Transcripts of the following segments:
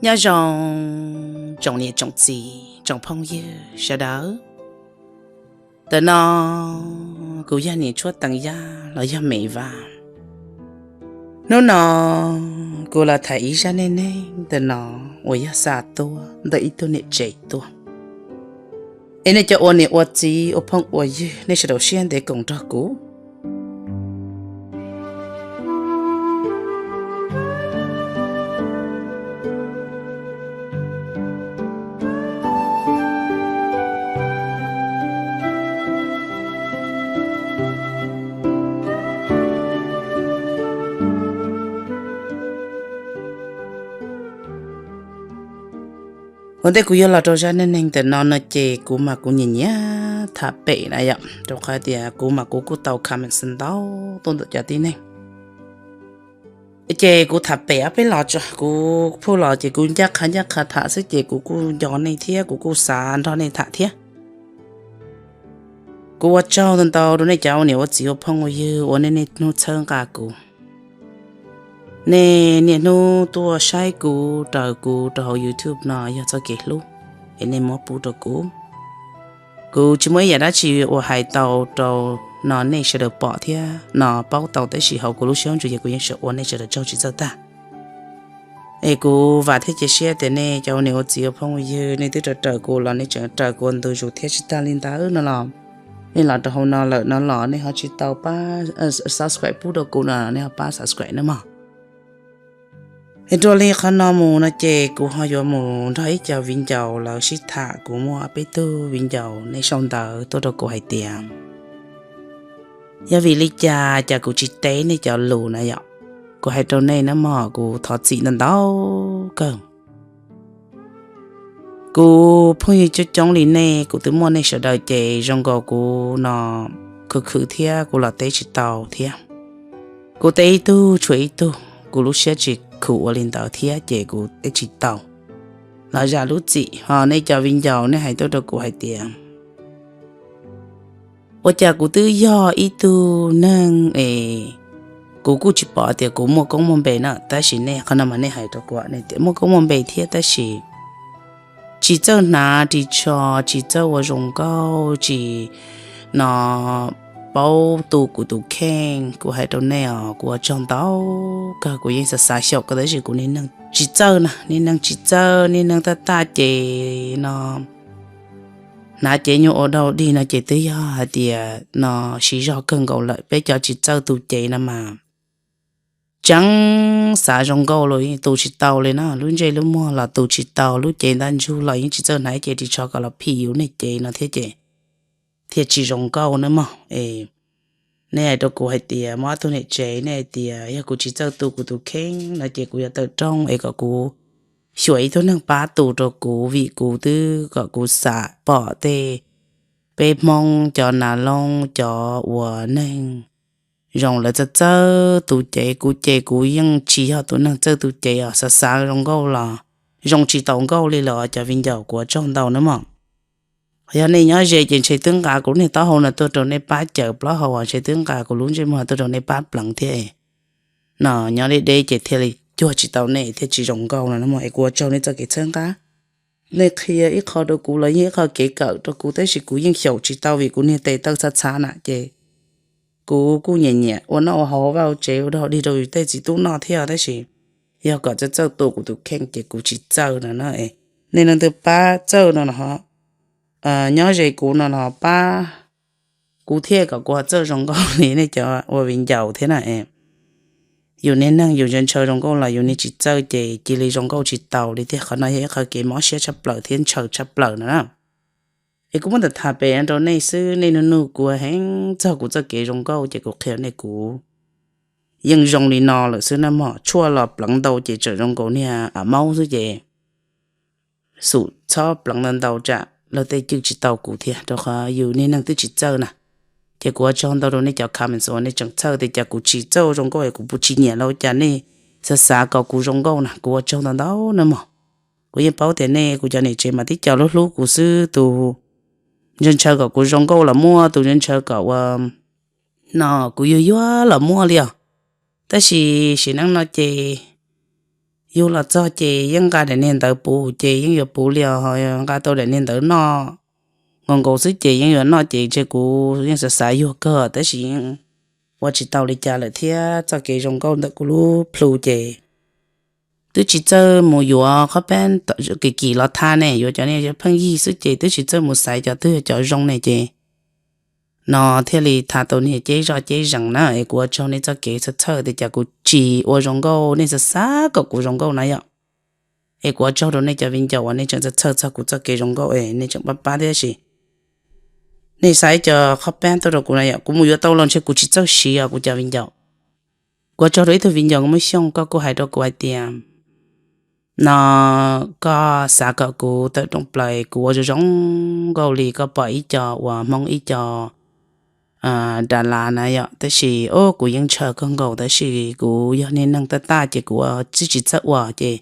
Nyob zoo tsoom niam tsoom txiv tsoom phooj ywg sawv daws. Ntawm no kuv yog niam tshuab teev yaj los yog me vaj. Hnub no kuv los tham ib zaj neej neeg ntawm no uas yog xa tuaj ntawm ib tug niam tsev tuaj. Es nej cov ua niam ua txiv ua phooj ua ywg nej sawv daws siab ntev koom nrog kuv. Ua ntej kuv yuav los rau zaj neej neeg ntawm no no ces kuv mas kuv nyiam nyiam tham pem na yom, rau qhov tias kuv mas kuv kuj tau comment ntau tuaj ntawm cov tib neeg. Ces kuv tham pem ob peb los tso, kuv phuj los ces kuv ncaj qha ncaj qha tham xwb ces kuv kuj nco nej thiab kuv kuj xav nrog nej tham thiab. Kuv ua tsaug ntau ntau rau nej cov ua niam ua txiv ua phooj ua ywg uas nej niaj hnub txhawb nqa kuv. Nej niaj hnub tuaj saib kuv raws kuv rau hauv YouTube no yog txoj kev hlub es nej muab pub rau kuv. Kuv tsis muaj ib yam dab tsi uas hais tau rau no nej sawv daws pom thiab no paub tau tab sis hauv kuv lub siab ntsws yog kuv yeej ua nej sawv daws tsaug tsis txawj tag. Es kuv vam thiab cia siab tias nej cov ua niam ua txiv ua phooj ua ywg nej twb raws raws kuv los nej tseem raws kuv ua ntu zus thiab tsis tag li ntawd no los nej los rau hauv no lawm no los nej ho tsis tau pab subscribe pub rau kuv no nej ho pab subscribe nawb mog. Es dua li qhov no mus no ces kuv ho yuav mus nrog ib co viv ncaus lawv sib tham, kuv muaj peb tug viv ncaus nej sau ntawv tuaj rau kuv hais tias yog vim li cas cas kuv tsis teb nej cov lus na yom. Kuv hais rau nej nawb mog, kuv thov txim ntau ntau kawg. Kuv phooj ywg coob coob li nej kuv twb muaj nej sawv daws ces zoo nkaus kuv no khwv khwv thiab kuv los teb tsis tau thiab. Kuv teb ib tug tshuav ib tug, kuv lub siab tsis khuv ua li ntawd thiab ces kuv teb tsis tau. Los zam lub txim ho nej cov viv ncaus nej hais tuaj rau kuv hais tias ua cas kuv twb yog ib tug neeg es kuv kuj tsis pom tias kuv muaj koob muaj npe na, tab sis nej qhov no mas nej hais rau kuv tias muaj koob muaj npe thiab tab sis tsis txawj hnav ris tsho, tsis txawj ua zoo nkauj, tsis no paub tu kuv tus kheej. Kuv hais rau nej os, kuv ua tsaug ntau kawg, kuv yeej xav xav xyaum kawg tab sis kuv niag neeg tsis txawj na, niag neeg tsis txawj, niag neeg tag tag ces no hnav cev nyuag ua dau dig no ces twb yog hais tias no siv zog kawg nkaus lawm. Peb cov tsis txawj tu cev no mas tseev xav zoo nkauj los yeej tu tsis tau li na, lub ntsej lub muag los tu tsis tau, lub cev ntaj ntsug los yeej tsis txawj hnav cev ris tsho kom los phim yus niag cev no thiab ces thiaj tsis zoo nkauj nawb mog. Es nej hais rau kuv hais tias muaj ob tug niam tsev, nej hais tias yog kuv tsis txawj tu kuv tus kheej no ces kuv yuav tawm rooj es kom kuv xyuas ib tug neeg pab tu rau kuv vim kuv twb kom kuv xam pom tej peb Hmoob cov nav loob cov uas neeg zoo lawv txawj txawj tu cev, kuv ces kuv yeej tsis yog tus neeg txawj tu cev os, xav xav zoo nkauj los zoo tsis tau nkauj li los cov viv ncaus kuv ua tsaug ntau nawb mog. Yog nej nyob ze ces ntshe twb nqa kuv niag taub hau no tuaj rau nej pab caws plaub hau, ntshe twb nqa kuv lub ntsej muag tuaj rau nej pab pleev thiab. No nyob deb deb ces thiaj li cuag tsis tau nej thiaj tsis zoo nkauj no nawb mog. Es kuv ua tsaug nej txoj kev txhawb nqa, nej qhia ib qho rau kuv los yeej ib qho kev kawm rau kuv tab sis kuv yeej xyaum tsis tau vim kuv niag tes taw txhav txhav na ces kuv kuj nyiam nyiam ua noj ua haus vaj ua tsev ua dog dig rau yus tej txiv tub noj thiab tab sis yog kom txawj txawj tu kuv tus kheej ces kuv tsis txawj no na. Nej leej twg pab txawj no los nyob ze kuv no los pab kuv thiab kom kuv ho txawj zoo nkauj li nej cov ua viv ncaus thiab na. Yus niag neeg yus ntshaw ntshaw zoo nkauj los yus niag tsis txawj ces cia li zoo nkauj tsis tau li tiag. Qhov no yog ib qho kev mob siab tshaj plaws thiab ntshaw tshaj plaws no na. Es kuv muab ntawm tham pem rau nej xwb, nej nug nug kuv heev txog kuv txoj kev zoo nkauj ces kuv qhia nej kuv yeej zoo li no lawm xwb na mog. Tshuaj los pleev ntau ces tseem zoo nkaus niag a maub xwb ces xum txhob pleev ntau ntau tsam luag tej cwj tsis tau kuv thiab rau qhov yus niag neeg twb tsis txawj na. Ces kuv ua tsaug ntau rau nej cov comments uas nej tseem txhawj tias cas kuv tsis txawj zoo nkauj es kuv puas tsis nyiam los cas nej xav xav kom kuv zoo nkauj na, kuv ua tsaug ntau ntau na mog. Kuv yeej paub tias nej kuv cov niam tsev mas tib co lub hlub kuv xwb, tus ntshaw ntshaw kom kuv zoo nkauj los muaj, tus ntshaw ntshaw kom ua no kuv yuag yuag los muaj li os. Tab sis sim neej no ces yug los txog ces yeej nqa daim niag ntawv puv ces yeej yuav puv li os, nqa tau daim niag ntawv noj nkaus nkaus xwb ces yeej yuav noj ces ntshe kuv yeej xav xav yuag kawg tab sis yeej ua tsis tau li cas lawm thiab txoj kev zoo nkauj ntawm kuv lub plhu ces twb tsis txawj mus yuav qhob peb kim kim los tha ne, yuav cov niag pheej yig xwb ces twb tsis txawj mus xaiv cov twg cov zoo ne ces no thiaj li tha tau niag ceb zoj ceb zees na. Es kuv ua tsaug nej txoj kev txhawj txhawj tias cas kuv tsis ua zoo nkauj, nej xav xav kom kuv zoo nkauj na yom. Es kuv ua tsaug rau nej cov viv ncaus uas nej tseem txhawj txhawj txog kuv txoj kev zoo nkauj es nej tseem pab pab thiab sis nej xa ib co qhob peb tuaj rau kuv na yom. Kuv mus yuav tau los ntshe kuv tsis txawj siv os kuv cov viv ncaus. Kuv ua tsaug rau ib tug viv ncaus Muaj Xyooj, koj kuj hais rau kuv hais tias no koj xav kom kuv tawm rooj plaws kuv ua zoo zoo nkauj li koj pom ib co uas Hmoob ib co da las na yom. Tab sis o kuv yeej ntshaw kawg nkaus tab sis kuv yog niag neeg taj taj ces kuv ua tsis tsis txawj ua ces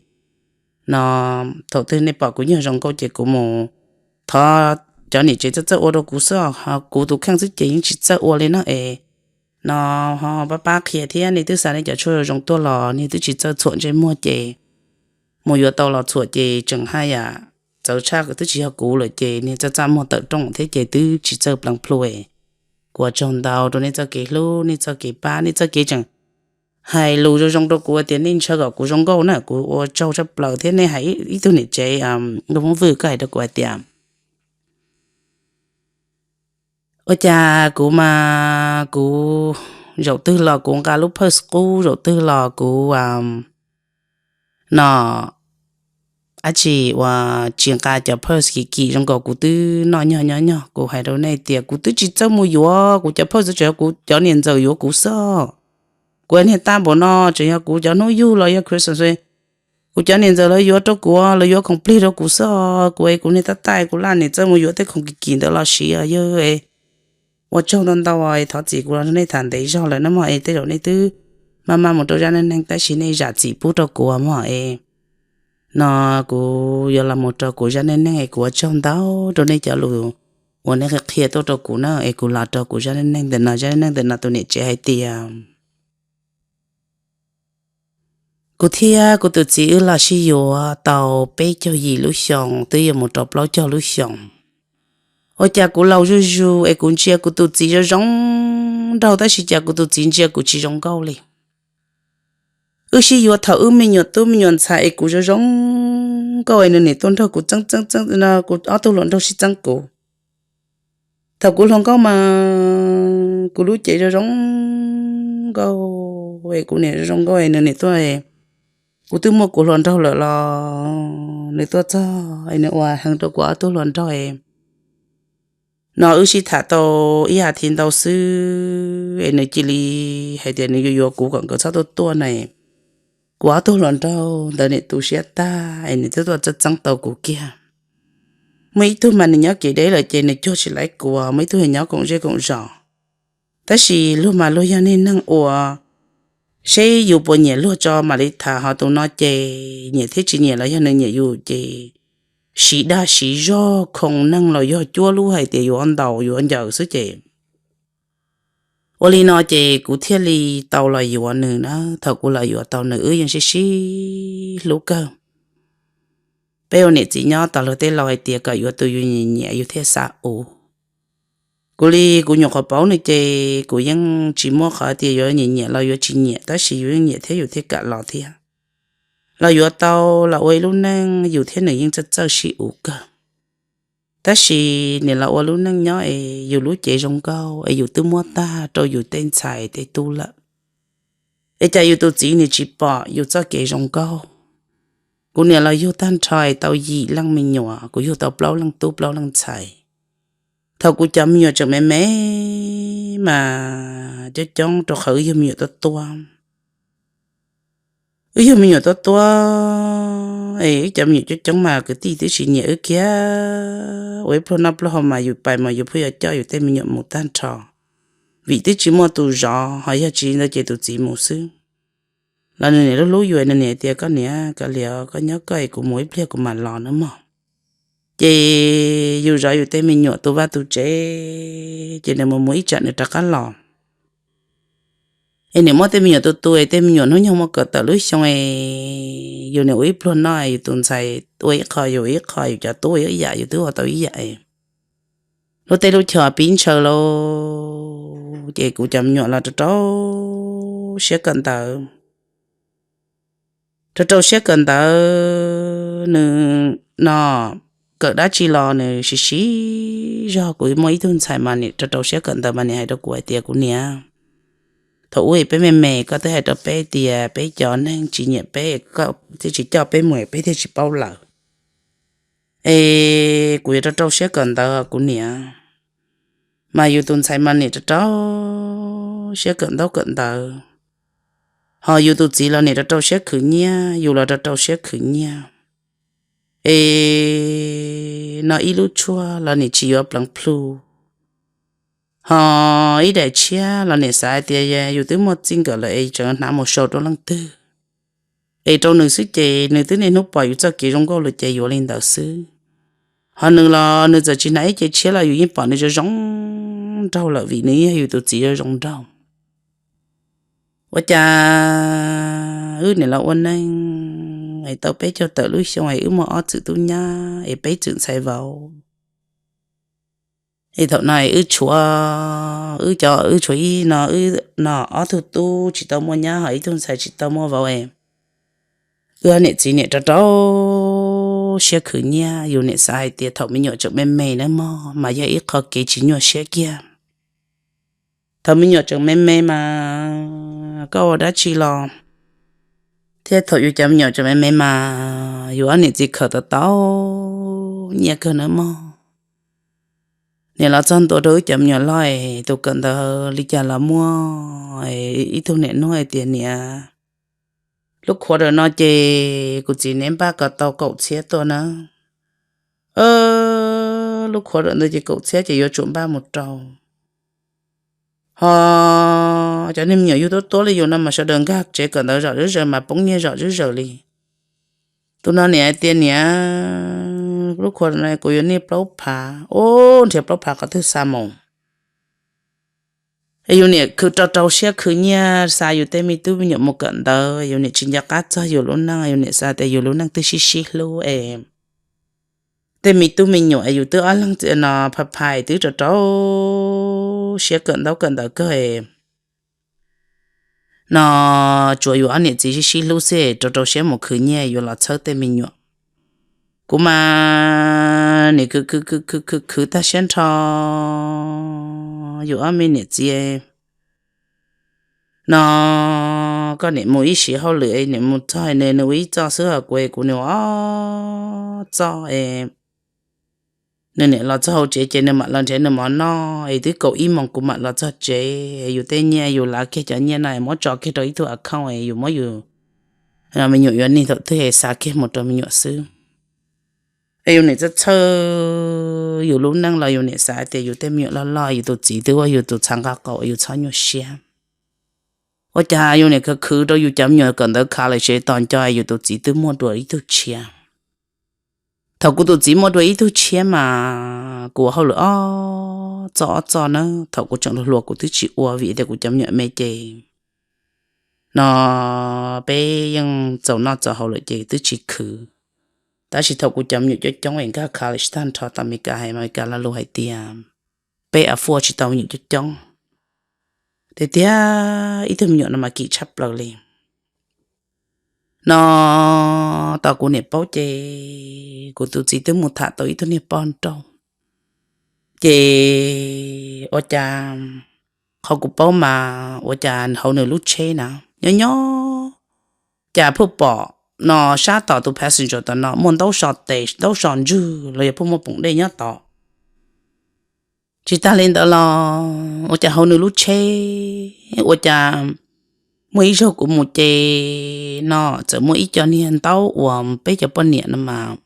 no thaum twg nej pom kuv nyob zoo nkauj ces kuv mus thov cov niam tsev txawj txawj ua rau kuv xwb, kuv tus kheej xwb ces yeej tsis txawj ua li na es no ho pab pab qhia thiab. Nej twb xa nej cov tshuaj zoo tuaj los nej twb tsis txawj txhuam ntsej muag ces mus yuav tau los txhuam ces tseem haj yam txawv tshaj, twb tsis yog kuv lawm ces niag txaj txaj muag tawm rooj thiab ces twb tsis txawj pleev plhu. Kuv ua tsaug ntau rau nej txoj kev hlub, nej txoj kev pab, nej txoj kev tseem hais lus zoo zoo rau kuv tias nej ntshaw kom kuv zoo nkauj na. Kuv ua tsaug tshaj plaws thiab nej hais ib tug niam tsev Nkauj Hmoob Vwj, koj hais rau kuv hais tias ua cas kuv mas kuv zaum twg los kuv nqa lub purse qub, zaum twg los kuv no dab tsi uas tsis nqa cov purse kim kim zoo nkaus, kuv twb noj nyog nyob nyog. Kuv hais rau nej tias kuv twb tsis txawj mus yuav, kuv cov purse tseem yog kuv cov niam ntxawm yuav kuv xwb. Kuv niag tab npaum no tseem yog kuv cov hnub yug los yog Christmas, kuv cov niam ntxawm lawv yuav rau kuv, lawv yuav khoom plig rau kuv xwb. Kuv es kuv niag tab tab kuv laj niam txawj mus yuav tej khoom kim kim ntawd los siv yog ua tsaug ntau ntau, thov txim kuv los nrog nej tham ntev zog lawm na mog. Es tej zaum nej twb maj maj mus rau zaj neej neeg tab sis nej zam txim pub rau kuv mog es no kuv yuav los mus rau kuv zaj neej neeg es kuv ua tsaug ntau rau nej cov lus uas nej qhia tuaj rau kuv na. Es kuv los rau kuv zaj neej neeg ntawm no. Zaj neej neeg ntawm no tus niam tsev hais tias kuv thiab kuv tus txiv wb los sib yuav tau peb caug yim lub xyoos twb yuav mus rau plaub caug lub xyoos. Ua cas kuv laus zuj zus es kuv ntsia kuv tus txiv zoo zoo nraug tab sis cas kuv tus txiv ntsia kuv tsis zoo nkauj li. Wb sib yuav thaum wb me nyuam tub me nyuam ntxhais es kuv zoo zoo nkauj es nws niam tuaj nrog kuv txeeb txeeb txeeb no, kuv ob tug hluas nraug sib txeeb kuv. Thaum kuv hluas nkauj mas kuv lub cev zoo zoo nkauj es kuv niam zoo zoo nkauj es nws niam tuaj, kuv twb muaj kuv hluas nraug lawm los nws tuaj txog es nws ua heev rau kuv ob tug hluas nraug no. Wb sib tham tau ib as thiv ntau xwb es nws cia li hais tias nws yuav yuav kuv kom nkawd txhob tuaj tuaj na. Kuv ob tug hluas nraug ntawd niam tu siab tag es nws twb tuaj txeeb txeeb tau kuv kiag. Muaj ib tug mas nws nyob kev deb lawm ces nws cuag tsis laib kuv, muaj ib tug nyob koom zej koom zos. Tab sis luag mas luag yog niag neeg uas seb yus puas nyiam luag tso mam li tham, ho tus no ces nyiam thiab tsis nyiam los yog nws nyiam yus ces siv dag siv zog khoo neeg los yog cuab lub hais tias yuav ntaus yuav ncaws xwb ces ua li no ces kuv thiaj li tau los yuav nws na. Thaum kuv los yuav tau nws wb yeej sib sib hlub kawg. Peb ua niam txiv nyob tos luag tej laus hais tias kom yuav tus yus nyiam nyiam yus thiaj xav ua. Kuv li kuv nyuam qhuav paub nws ces kuv yeej tsis muaj qhov tias yuav nyiam nyiam los yuav tsis nyiam, tab sis yus yeej nyiam thiab yus thiaj kam los thiab. Los yuav tau los ua ib lub neej yus thiab nws yeej txawj txawj sib uv kawg. Tab sis nim los ua lub neej nyob es yus lub cev zoo nkauj es yus twb muab tag rau yus tej ntxhais tej tub lawm, es cas yus tus txiv nws tsis pom yus txoj kev zoo nkauj. Kuv niam los yug tag nrho es tau yim leej me nyuam, kuv yug tau plaub leej tub plaub leej ntxhais. Thaum kuv cov me nyuam tseem me me mas coob coob rau qhov wb yug me nyuam tuab tuab. Wb yug me nyuam tuab tuab es wb cov me nyuam coob coob mas kwv tij twb tsis nyiam wb kiag. Ua ib pluag noj pluag haus mas yus pais mas yus pheej yuav coj yus tej me nyuam mus tag nrho, vim twb tsis muaj tus zov, ho yog tsis li ntawd ces tus txiv mus xwb. Los nws niam hlub hlub yus, nws niam tias koj niam kav liam koj nyob koj es kuv mus ib pliag kuv mam los nawb mog. Ces yus zov yus tej me nyuam tu vaj tu tsev, ces nws mus mus ib tsam nws rov qab los. Es niam muab tej me nyuam tu tu es tej me nyuam hnub nyoog muaj kawm tawm lub xyoo es yus niam ua ib pluag noj, yus tus ntxhais ua ib qho, yus ua ib qho, yus cov tub ua ib yam, yus twb ua tau ib yam. Lub teb lub chaw pib ntshaw lauj, ces kuv cov me nyuam los rau rau siab kawm ntawv. Rau rau siab kawm ntawv, nws no kawm dab tsi los nws siv siv zog. Kuv muaj ib tug ntxhais mas nim rau rau siab kawm ntawv mas nim hais rau kuv hais tias, kuv niam, thaum ub peb me me koj twb hais rau peb tias peb cov neeg tsis nyiam peb, koj thiaj tsis coj peb mus, peb thiaj tsis paub lawm. Es kuv yuav rau rau siab kawm ntawv kuv niam. Mas yus tus ntxhais mas nim rau rau siab kawm ntaub kawm ntawv, ho yus tus txiv los nim rau rau siab khwv nyiaj, yus los rau rau siab khwv nyiaj. Es no ib lub tshuaj los nim tsis yuav pleev plhu, ho ib daim tshiab los nim xav hais tias yus twb muaj txij nkawm lawm es tseem hnav mus sau rau leej twg. Es rau nws xwb ces nws twb niaj hnub pom yus txoj kev zoo nkauj lawm ces yuav li ntawd xwb. Ho nws los nws txawm tsis hnav ib ce tshiab los yus yeej pom nws zoo zoo nraug lawm vim nws yog yus tus txiv zoo zoo nraug. Ua cas wb niam los ua neej es tau peb caug tawm lub xyoo es wb muaj ob txwm tub nyab es peb txwm ntxhais vauv. Es thaum no wb tshuav, wb cov wb tshuav ib no, wb no ob tug tub tsis tau muaj nyab ho ib tug ntxhais tsis tau muaj vauv es wb niam txiv nim rau rau siab khwv nyiaj. Yus nim xav hais tias thaum me nyuam tseem me me nawb mog mas yog ib qho kev tsis nyuaj siab kiag. Thaum me nyuam tseem me me mas koj ua dab tsi los thiab, thaum yus cov me nyuam tseem me me mas yus ob niam txiv khaws tau tau nyiaj kawg nawb mog. Nim los txog ntua rau wb cov me nyuam loj es tus kawm ntawv li cas los muaj, ib tug niam nug hais tias niam, lub quarter no ces kuv txiv neb npaj kom tau kaum txhiab tuaj na. Lub quarter ntawd ces kaum txhiab ces yuav tsum npaj mus rau. Ho cov niag me nyuam yug tuab tuab li yus no mas sawv daws nkag tsev kawm ntawv zom zuj zaws mas poob nyiaj zom zuj zaws li. Tus no niam hais tias niam, lub quarter no kuv yuav niaj plaub phav, ub nrhiav plaub phav qhov twg xa mus. Es yus niam khwv rau rau siab khwv nyiaj xa yus tej me tub me nyuam mus kawm ntawv, yus niam tsis nco qab txog yus lub neej, yus niam xav tias yus lub neej twb sib sib hlub es tej me tub me nyuam es yus twb ob leeg no phaj phaj twb rau rau siab kawm ntaub kawm ntawv kawg no, tsuas yus ob niam txiv sib sib hlub xwb, rau rau siab mus khwv nyiaj yuav los txhawb tej me nyuam. Kuv mas nim khwv khwv khwv khwv khwv khwv tag siab nrho yus ob me niam txiv no, koj niam mus ib sim hauj lwm es niam mus txog nws, nws ua ib txoj xwb, ho kuv es kuv niam ua ob txoj es nws niam los txog hauv tsev ces nws mam los nrhiav nws mov noj es twb kaum ib moos kuv mam los txog tsev. Yus tej nyiaj yus lav kiag cov nyiaj no es muab tso kiag rau ib tug account es yus muab yus me nyuam yuav nij thaum twg es xa kiag mus rau me nyuam xwb. Es yus niam txhawj txhawj yus lub neej los yus niam xav tias yus tej me nyuam loj loj, yus tus txiv twb ua yus tus txhav nqa qaum, yus txhob nyuaj siab. Ua cas yus niam khwv khwv rau yus cov me nyuam kawm ntawv khav lawm, tsev tos nco yus tus txiv twb muaj dua ib tug tshiab. Thaum kuv tus txiv muaj dua ib tug tshiab mas kuv ua hauj lwm ob txoj ob txoj na, thaum kuv tseem hluas hluas kuv twb tsis ua vim tias kuv cov me nyuam me ces no peb yeej txaus noj txaus haus lawm ces twb tsis khwv. Tab sis thaum kuv cov me nyuam coob coob es nkag college tag nrho tau Meskas, hais Meskas lo lus hais tias peb afford tsis tau me nyuam coob coob, tiag tiag ib tug me nyuam no mas kim tshaj plaws li. No tos kuv niam paub ces kuv tus txiv twb mus tham tau ib tug niag poj nrauj. Ces ua cas qhov kuv paub mas ua cas hauv nws lub tsheb na nyob nyob cas phuj pom no sab tom tus passenger tom no muaj ntaub so tes ntaub so ntswg los yog phuj muaj poom dej nyob tod. Tsis tag li ntawd los ua cas hauv nws lub tsheb ua cas muaj ib zaug kuv mus ces no txawm muaj ib co niag ntaub uas peb cov poj niam no mas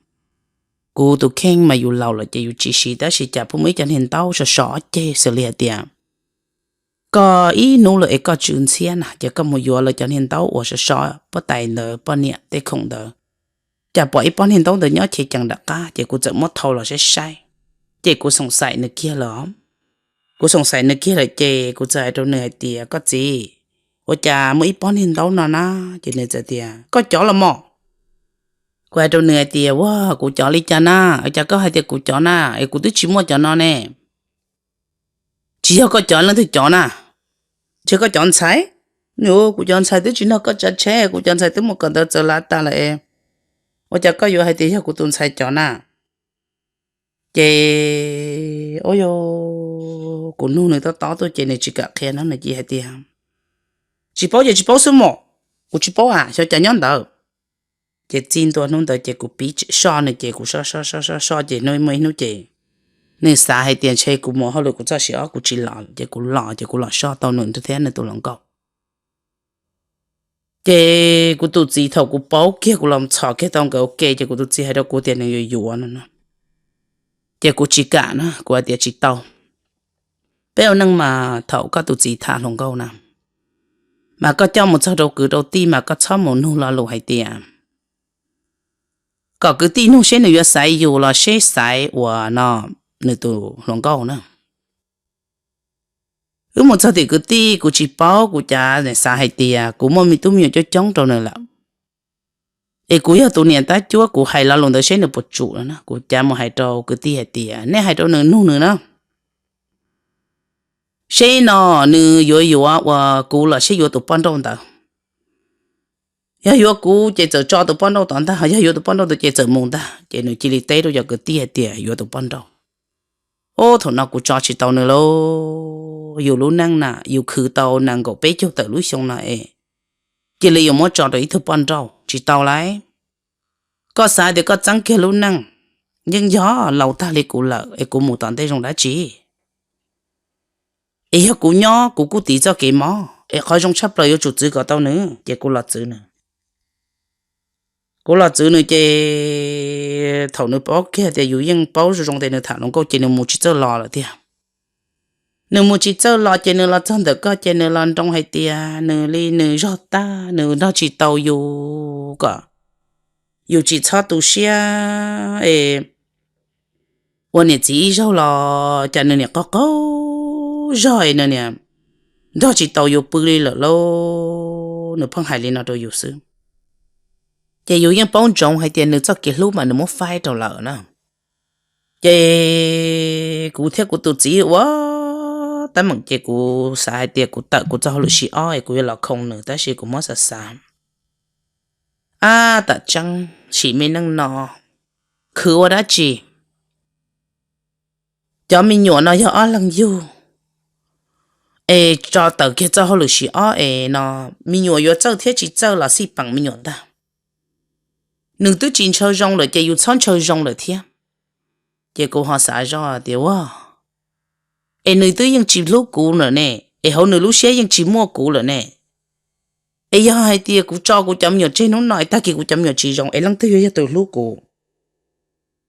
kuv tus kheej mas yus laus lawm ces yus tsis siv, tab sis cas pheej muaj ib co niag ntaub so so ob ceg xws li hais tias koj ib hnub lawm es koj tsw ntxhiab na ces koj mus yuav lawv cov niag ntaub uas so so pob tais ntawd poj niam tej khoom ntawd. Cas pom ib pob niag ntaub ntawd nyob chev cees nram qab ces kuv txawm muab thau los saib saib, ces kuv xoom xaim nws kiag lawm. Kuv xoom xaim nws kiag lawm ces kuv txawm hais rau nws hais tias koj txiv, Ua cas muaj ib pob niag ntaub no na? Ces nws txawm tias, Koj cov los mos? Kuv hais rau nws hais tias, Ua, kuv cov li cas na? Ua cas koj hais tias kuv cov na? Es kuv twb tsis muaj cov no ne. Tsis yog koj cov, leej twg cov na? Tsis yog koj cov ntxhais? Nws, Kuv cov ntxhais twb tsis nrog koj tsav tsheb, kuv cov ntxhais twb mus kawm ntawv txawv lav tas lawm es ua cas koj yuav hais tias yog kuv tus ntxhais cov na? Ces, o, kuv nug nws tob tob tuaj ces nws tsis kam qhia no, nws cia hais tias, Tsis paub ces tsis paub xwb mos, kuv tsis paub a, xyov cas nyob ntawd. Ces txij ntua hnub ntawd ces kuv pib soj nws ces kuv soj soj soj soj soj ces hnub muaj ib hnub ces nws xav hais tias ntshe kuv mus hauj lwm kuv txoj sia ob kuv tsis los ces kuv los ces kuv los soj tau nws thiab nws tus hluas nkauj. Ces kuv tus txiv thaum kuv paub kiag kuv los txhom kiag tau nkawd ua ke ces kuv tus txiv hais rau kuv tias nws yuav yuav no na. Ces kuv tsis kam na, kuv hais tias tsis tau. Peb ua neej mas thaum koj tus txiv tham hluas nkauj na, mas koj coj mus txog rau kwv rau tij mas koj txhob mus nug lo lus hais tias kom kwv tij nug seb nws yuav xaiv yus los seb xaiv uas no nws tus hluas nkauj na. Wb mus txog tim kwv tij kuv tsis paub, kuv cav xav hais tias kuv muaj me tub me nyuam coob coob rau nws lawm, es kuv yog tus niam tab cuab kuv hais lo lus ntawd seb nws puas tsum no na. Kuv cav mus hais rau kwv tij hais tias nej hais rau nws nug nws na, seb no nws yuav yuav uas kuv los seb yuav tus poj nrauj ntawd. Yog yuav kuv ces txawm tso tus poj nrauj tod ntag, yog yuav tus poj nrauj ntawd ces txawm mus ntag. Ces nws cia li teb rau cov kwv tij hais tias yuav tus poj nrauj. Ub, thaum no kuv tso tsis tau nws lauj. Yus lub neej na yus khwv tau nees nkaum peb caug tawm lub xyoo no es cia li yuav muab tso rau ib tug poj nrauj tsis tau lauj. Koj xav tias koj txeeb kiag lub neej, yeej yog laus tag li kuv lawm es kuv mus tom ntej zoo dab tsi? Es yog kuv nyob kuv kuj tiv txoj kev mob es qhov zoo tshaj plaws yuav tsum txwv kom tau nws ces kuv los txwv nws. Kuv los txwv nws ces thaum nws paub kiag tias yus yeej paub zoo zoo tias nws tham hluas nkauj ces nws mus tsis txawj los lawm tiag. Nws mus tsis txawj los ces nws los txog ntawm koj ces nws los nroo hais tias nws li nws zog tag nws nrog tsis tau yus, kom yus tsis txhob tu siab es ua niam txiv ib zaug los cas nws niam qaug qaug zog es nws niam nrog tsis tau yus pw li lawm lauj. Nws pheej hais li no rau yus xwb. Ces yus yeej paub ntsoov hais tias nws txoj kev hlub mas nws muab faib rau lawm na. Ces kuv thiab kuv tus txiv ua teeb meem ces kuv xav hais tias kuv tawm kuv txoj hauj lwm xyoo ob es kuv yuav los khoo nws tab sis kuv muab xav xav, ab, tam tseeb sim me neej no khwv ua dab tsi? Cov me nyuam no yog ob leeg yug es tso tawm kiag txoj hauj lwm xyoo ob es no me nyuam yuav txawj thiab tsis txawj los xij peem me nyuam ntag. Nws twb tsis ntshaw zoo lawm ces yus txhob ntshaw zoo lawm thiab. Ces kuv ho xav zoj tias ua, es nws twb yeej tsis hlub kuv lawm ne, es hauv nws lub siab yeej tsis muaj kuv lawm ne. Es yog hais tias kuv tso kuv cov me nyuam tseg hnub no es tag kis kuv cov me nyuam tsis zoo es leej twg yuav yog tus hlub kuv?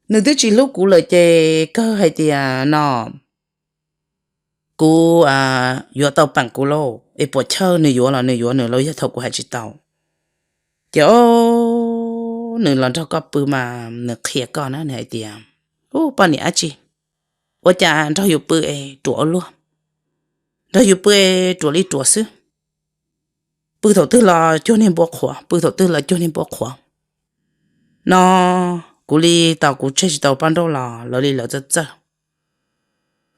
Nws twb tsis hlub kuv lawm ces kawg hais tias no kuv yuav tau peem kuv lauj, es puas chawj nws yuav los nws yuav nws los yog thaum kuv hais tsis tau. Ces o, nws los nrog koj pw mas nws qhia koj na, nws hais tias, u, poj niam dab tsi, ua cas nrog yus pw es ruam ua luaj, nrog yus pw es ruam li ruam xwb, pw thaum twg los cuag niag npua qhuav, pw thaum twg los cuag niag npua qhuav. No kuv li tau kuv tseg tsis tau poj nrauj los lawv li lawv txawj txawj.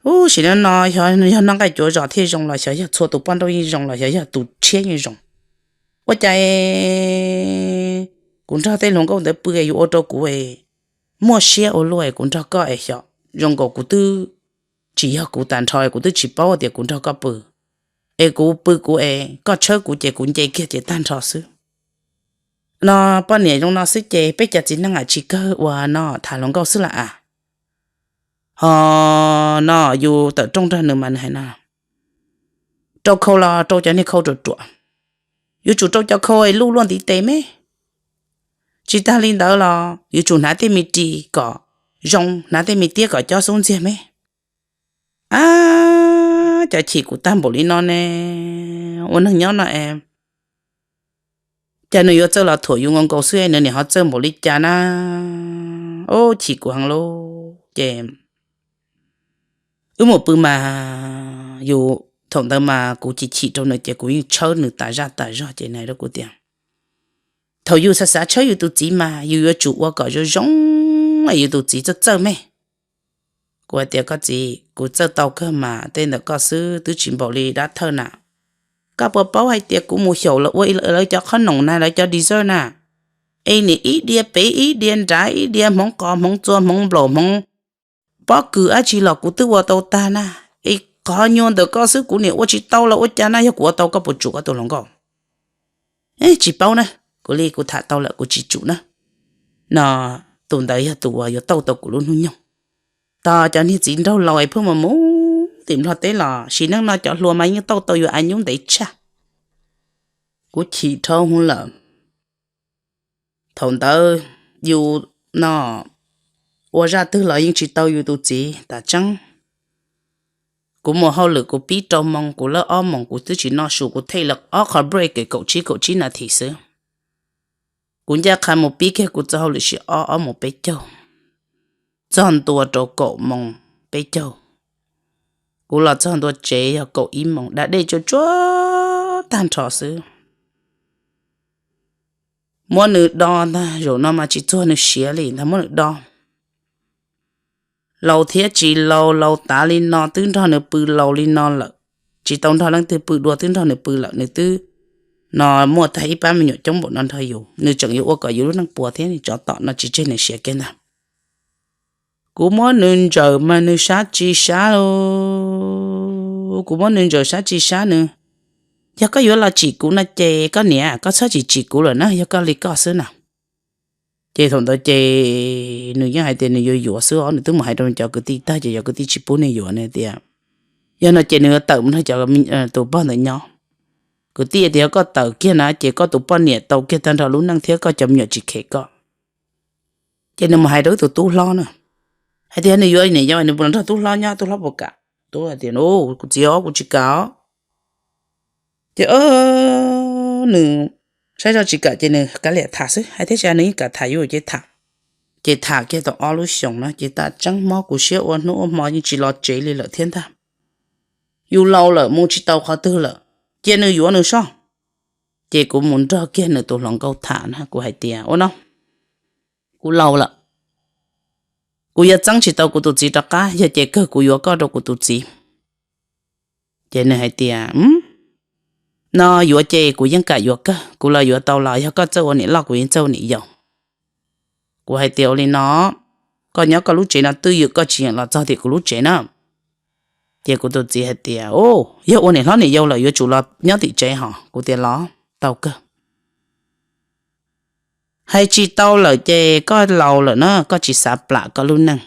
Ub, sim neej no yog noj nqaij cuav zos thiaj zoo los xyov yog txhua tus poj nrauj yeej zoo los xyov yog tus tshiab yeej zoo. Ua cas kuv nrog tej hluas nkauj ntawd pw es yuav ua rau kuv muaj siab ua luaj es kuv nrog koj es xyov zoo nkaus kuv twb tsis yog kuv tag nrho es kuv twb tsis paub tias kuv nrog koj pw, es kuv pw kuv es koj tshawb kuv ces kuv nce kiag ces tag nrho xwb. No poj niam zoo no xwb ces peb cov txiv neej a tsis kawg uas no tham hluas nkauj xwb las as. Ho no yus tawm rooj nrog nws mas nws hais no, rau khau los rau cov niag khau ruam ruam, yuav tsum rau cov khau luj luaj ntiv tes me. Tsis tag li ntawd los yuav tsum hnav tej me ris kom zoo, hnav tej me tiab kom cob xub ntxiag me. Ab, cas chim kuv tag npaum li no ne, ua neeg nyob no es cas nws yuav txawj los thuam yus nkaus nkaus xwb es nws niam ho txawj npaum li cas na. Ub, chim kuv heev lauj. Ces wb mus pw mas yus Thaum ntawd mas kuv chim chim rau nws ces kuv yeej tshawb nws tas zaj tas zog ces nws hais rau kuv tias, thaum yus xav xav tshawb yus tus txiv mas yus yuav tsum ua kom zoo zoo, yus tus txiv txawj txawj me. Kuv hais tias, koj txiv, kuv txawj tau kawg mas, tej ntawm koj xwb twb tsis npaum li dab thawj na. Koj puas paub hais tias kuv mus xyaum lawv ua lawv cov qhob noom na, lawv cov dessert na, es nim ib diav pem ib diav nrad, ib diav hmoov qos hmoov txua hmoov nplaum hmoov pob kws dab tsi los kuv twb ua tau tag na. Es qhov nyuag ntawm koj xwb kuv niam ua tsis tau los ua cas na, yog kuv ua tau koj puas tsum koj tus hluas nkauj? Tsis paub na, kuv li kuv tham tau lawm kuv tsis tsum na. No, tus ntawd yog tus uas yuav tauj tau kuv lub hnub nyoog. Tos cov niag txiv nraug laus es pheej mus mus tim Nplog teb los sim neej no cov hluas mas yeej tauj tau yus av nyub ntev tshaj. Kuv chim dhau hwv lawm. Thaum ntawd yus no ua zaj twg los yeej tsis tau yus tus txiv tas tseeb. Kuv mus hauj lwm kuv pib rau moos, kuv lawb ob moos kuv twb tsis noj su, kuv thej lawv ob qho break kaum tsib kaum tsib nas this xwb. Kuv ncaj qha mus pib kiag kuv txoj hauj lwm sim ob ob moos peb caug, txog ntua rau kaum moos peb caug. Kuv los txog ntua tsev yog kaum ib moos, da dej tsuag tsuag tag nrho xwb. Muab nws do ntag, zaum no mas tsis txuag nws siav li ntag, muab nws do. Laus thiab tsis laus, laus tav li no twb nrog nws pw laus li no lawm, tsis tau nrog leej twg pw dua twb nrog nws pw lawm, nws twb no muaj tag ib pab me nyuam coob npaum no nrog yus, nws tseem yuav ua kom yus lub neej puas thiab, nws tsov tom no tsis tseg nws siav kiag ntag. Kuv muab nws ntsaws mas nws sab tsis sab li. Kuv muab nws ntsaws sab tsis sab nws, yog koj yuav los tsim kuv no ces koj niam, koj txhob tsis tsim kuv lawm na, yog koj li koj xwb na. Ces thaum ntawd ces nws yeej hais tias nws yuav yuav xwb os, nws twb mus hais rau nws cov kwv tij tag ces cov kwv tij tsis pub nws yuav, nws tias yog no ces nws yuav tawm mus nrog cov, tus pog ntawd nyob. Kwv tij tias yog koj tawm kiag na ces koj tus poj niam tau kiag tag nrho lub neej thiab koj cov me nyuam tsis khem koj. Ces nws mus hais rau ib tus tub hlob na, hais tias nws yuav niam yau nws puas los nrog tub hlob nyob, tub hlob puas kam. Tub hais tias, kuv txiv os, kuv tsis kam os. Ces nws saib zoj tsis kam ces nws kav liam tham xwb, hais thiab tsis hais nws yeej kam tham yus ces tham. Ces tham kiag tau ob lub xyoos na ces tas tseeb mob kuv siab ua hnub ua hmo yeej tsis los tsev li lawm thiab ntag. Yus laus lawm mus tsis tau qhov twg lawm, cia nws yuav nws soj. Ces kuv mus nrog kiag nws tus hluas nkauj tham na, kuv hais tias ua no, kuv laus lawm, kuv yuav txeeb tsis tau kuv tus txiv rov qab, yog ces kawg kuv yuav koj rau kuv tus txiv. Ces nws hais tias, no yuav ces kuv yeej kam yuav kawg, kuv los yuav tau los yog koj txawj ua niam loj kuv yeej txawj ua niam yau. Kuv hais tias ua li no, koj nyob koj lub tsev no twj ywm, koj tsis yeem los txog tim kuv lub tsev na. Ces kuv tus txiv hais tias, yog ua niam hlob niam yau lawm yuav tsum los nyob tim tsev hos. Kuv tias los tau kawg. Hais tsis tau lawm ces koj laus lawm na, koj tsis xav plam koj lub neej,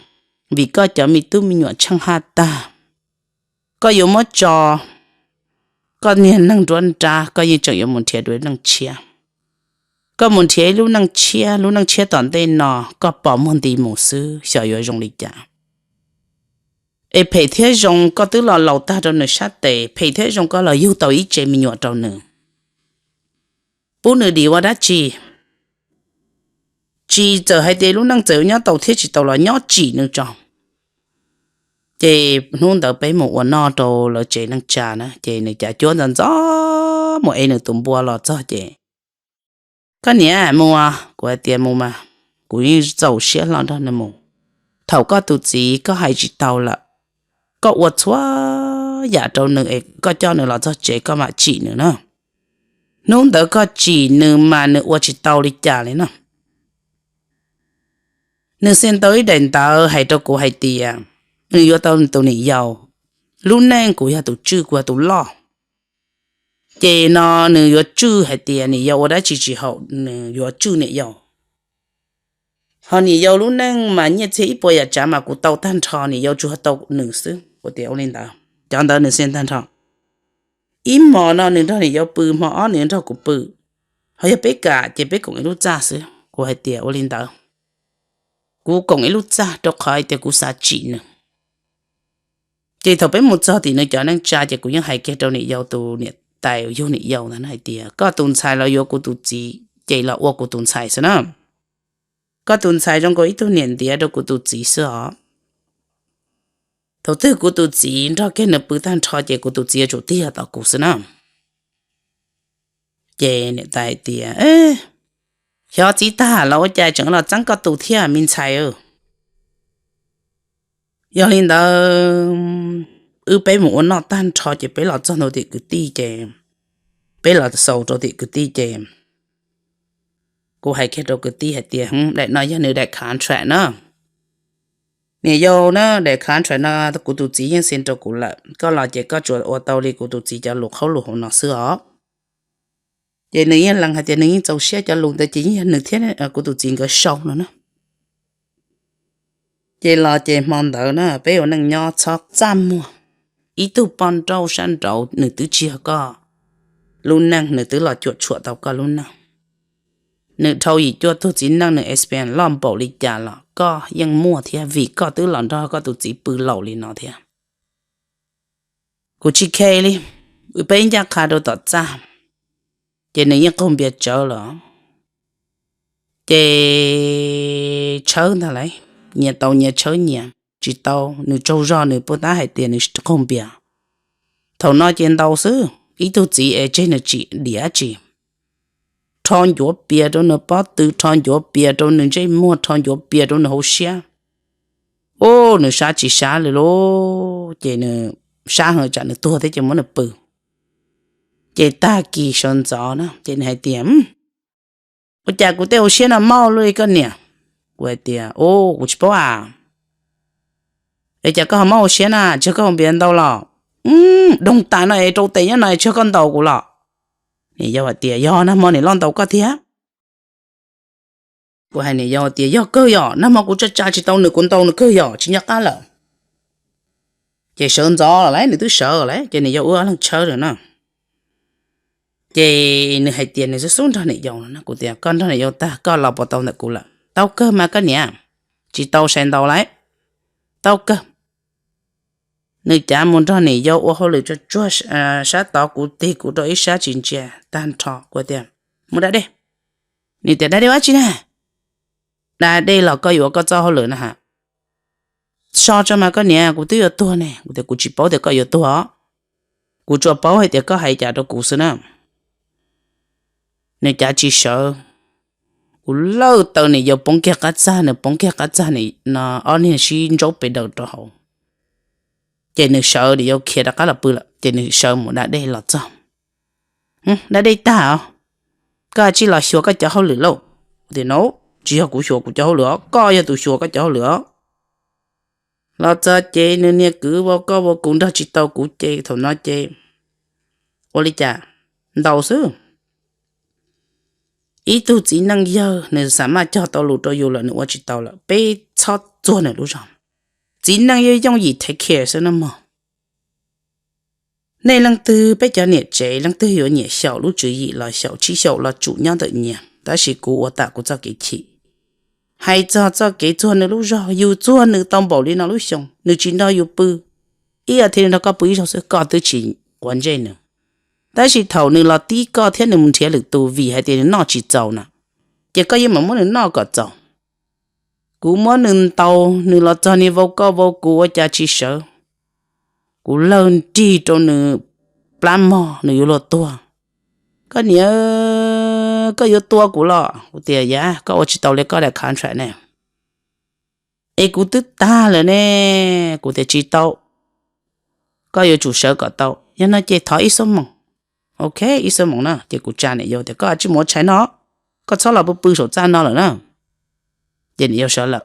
vim koj cov me tub me nyuam tsheej haj tag. Koj yuav muab tso koj niag neeg nruab nrab, koj yeej tseem yuav mus nrhiav dua neej tshiab. Koj mus nrhiav ib lub neej tshiab, lub neej tshiab tom ntej no koj pom muag nti mus xwb xyov yuav zoo li cas. Es phem thiab zoo koj twb los laus tag rau nws sab tes, phem thiab zoo koj los yug tau ib tse me nyuam rau nws, pub nws dim ua dab tsi? Tsis txawm hais tias lub neej txawm nyob tau thiab tsis tau los nyob tsim nws tso. Ces hnub ntawd peb mus ua noj rau lawv tsev neej tsa na, ces nws cav cuab ntxov ntxov mus ev nws tus npua los txog ces, koj niam mus as. Kuv hais tias mus mas, kuv yeej txaus siab hlo nrog nws mus. Thaum koj tus txiv koj hais tsis tau lawm, koj ua txhua yam rau nws es koj coj nws los txog tsev koj mam tsim nws na. Hnub ntawd koj tsim nws mas nws ua tsis tau li cas li na. Nws xia ntau ib daim ntawv hais rau kuv hais tias nws yuav tau tus niam yau, lub neej kuv yog tus tswj, kuv yog tus loj. Ces no nws yuav tswj hais tias niam yau ua dab tsi tsis haum nws yuav tswj niam yau. Ho niam yau lub neej mas nyiaj txiag ib puas yam tsav mas kuv tau tag nrho, niam yau tsuas tau nws xwb. Kuv tias ua li ntawd, cov ntawd nws xia tag nrho. Ib hmo no nws nrog niam yau pw, hmo ob nws nrog kuv pw. Ho yog peb kam ces peb koom ib lub txaj xwb. Kuv hais tias ua li ntawd, kuv koom ib lub txaj rau qhov hais tias kuv xav tsim nws. Ces thaum peb mus txog tim nws cov neej tsa ces kuv yeej hais kiag rau niam yau tus niam tais yug niam yau ntawd hais tias koj tus ntxhais los yuav kuv tus txiv ces los ua kuv tus ntxhais xwb na. Koj tus ntxhais zoo nkaus ib tug niam ntiav rau kuv tus txiv xwb os. Thaum twg kuv tus txiv nrog kiag nws pw tag nrho ces kuv tus txiv yuav tsum tiag tom kuv xwb na. Ces niam tais hais tias, xyov txiv tag los ua cas tseem los txeeb koj tus thiab me ntxhais. Yog li ntawd wb peb mus ua noj tag nrho ces peb los txog ntua tim kwv tij ces peb los xaus rau tim kwv tij ces kuv hais kiag rau kwv tij hais tias, daim no yog nws daim contract na. Niam yau na, daim contract no kuv tus txiv yeej xi rau kuv lawm, koj los ces koj tsuas ua tau li kuv tus txiv cov lus qhaub lus hauv no xwb os. Ces nws yeej lees hais tias nws yeej txaus siab cov lus ntawd ces yeej yog nws thiab kuv tus txiv nkawd sau no na. Ces los ces hmo ntawd na peb ua neej nyob txhob txaj muag. Ib tug poj nrauj sab nraud nws twb tsis yog koj lub neej, nws twb los cuam tshuam tau koj lub neej. Nws dhau yim cuaj tug txiv neej, nws experience loj npaum li cas los koj yeej muaj thiab, vim koj twb los nrog koj tus txiv pw laus li no thiab. Kuv tsis khe li, peb ncaj qha rau tom txaj, ces nws yeej qaug npias tsawv lawm. Ces tshawb ntag lauj, nyias tau nyias tshawb nyias, tsis tau, nws tsaug zog nws puas tab hais tias nws qaug npias. Thaum no ces ntau xwb, ib tug txiv es tseg nws tsis dim dab tsi. Rho ncuav pias rau nws pob tw, rho ncuav pias rau nws ntsej muag, rho ncuav pias rau nws hauv siab. Ub, nws sab tsis sab li lauj, ces nws sab heev tsam nws tuag thiab ces muab nws pw. Ces tag kis sawv ntxov na ces nws hais tias, ua cas kuv tej hauv siab no mauj luaj li koj niam? Kuv hais tias, ub, kuv tsis paub a. Es cas koj ho mauj hauv siab na, tsis yog koj hauv npias ntau los? Doog tas no es rau tes nyob no es tsis yog koj ntaus kuv los? Niam yau hais tias, yog, nag hmo niam loj ntaus koj thiab. Kuv hais niam yau tias, yog kawg yom, nag hmo kuv tsa tsa tsis tau nws, kuv ntaus nws kawg yom, tsis nco qab lawm. Ces sawv ntxov lawm, nws twb sawv lawm ces niam yau wb ob leeg tshawb lawm na. Ces nws hais tias nws xub xub nrog niam yau no, kuv tias, koj nrog niam yau tag koj los puas tau ntawm kuv lawm? Tau kawg mas koj niam. Tsis tau sai ntau lawm. Tau kawg. Nws cav mus nrog niam yau ua hauj lwm tsuag tsuag sab tod, kuv tig kuv rau ib sab tsis ntsia tag nrho. Kuv tias, mus da dej. Nws tias, da dej ua dab tsi na? Da dej los koj yuav ua koj txoj hauj lwm na ha. So tso mas koj niam, kuv twb yuav tuag ne. Kuv tias, kuv tsis paub tias koj yuav tuag os. Kuv tsuas paub hais tias koj hais cas rau kuv xwb na. Nws cav tsis sawv. Kuv lawj taw niam yau poob kiag qab txag, nws poob kiag qab txag, no ob niag sib ntsaub pes daws rau hauv. Ces nws sawv, niam yau khiav rov qab los pw lawm ces nws sawv mus da dej los txog. Da dej tag os, koj tsij los xyuas koj cov hauj lwm lauj. Tias, no, tsis yog kuv xyuas kuv cov hauj lwm os, koj yog tus xyuas koj cov hauj lwm os. Los txog ces nws niag kwv vau koj vau kuv nrog tsis tau kuv ces thaum no ces ua li cas? Ntau xwb. Ib tug txiv neej yawg nws xam maj cog tau lus rau yus lawm nws ua tsis tau lawm, peb txhob txuag nws lub zog. Txiv neej yog yooj yim take care xwb na mog. Nej leej twg, peb cov niam tsev leej twg yuav nyiam xyaum lub tswv yim los xyaum, tsis xyaum los tsum nyob ntawm nyias, tab sis kuv ua tam kuv txoj kev chim. Hais txog txoj kev txuag nws lub zog, yus txuag nws tau npaum li no lub xyoo, nws tsis nrog yus pw, ib as thiv nws nrog koj pw ib zaug xwb koj twb tsis quav ntsej nws. Tab sis thaum nws los tib koj thiab nws mus nrhiav lwm tus vim hais tias nws noj tsis txaus na, ces koj yeej mam muab nws noj kom txaus. Kuv muab nws ntaus, nws los txog niag vau koj vau kuv ua cas tsis sawv. Kuv lawg nrig rau nws plab mog, nws yuav luag tuag. Koj niam, koj yuav tua kuv los? Kuv tias, yam, koj ua tsis tau li koj daim contract ne. Es kuv twb tag lawm ne. Kuv tias, tsis tau, koj yuav tsum sawv kom tau. Yog no ces thov ib xuab moos. Ok, ib xuab moos na. Ces kuv tsa niam yau tias, koj tsij mus ua tshais no, koj txhob los pw pw saum txaj no lawm na. Ces niam yau sawv lawm.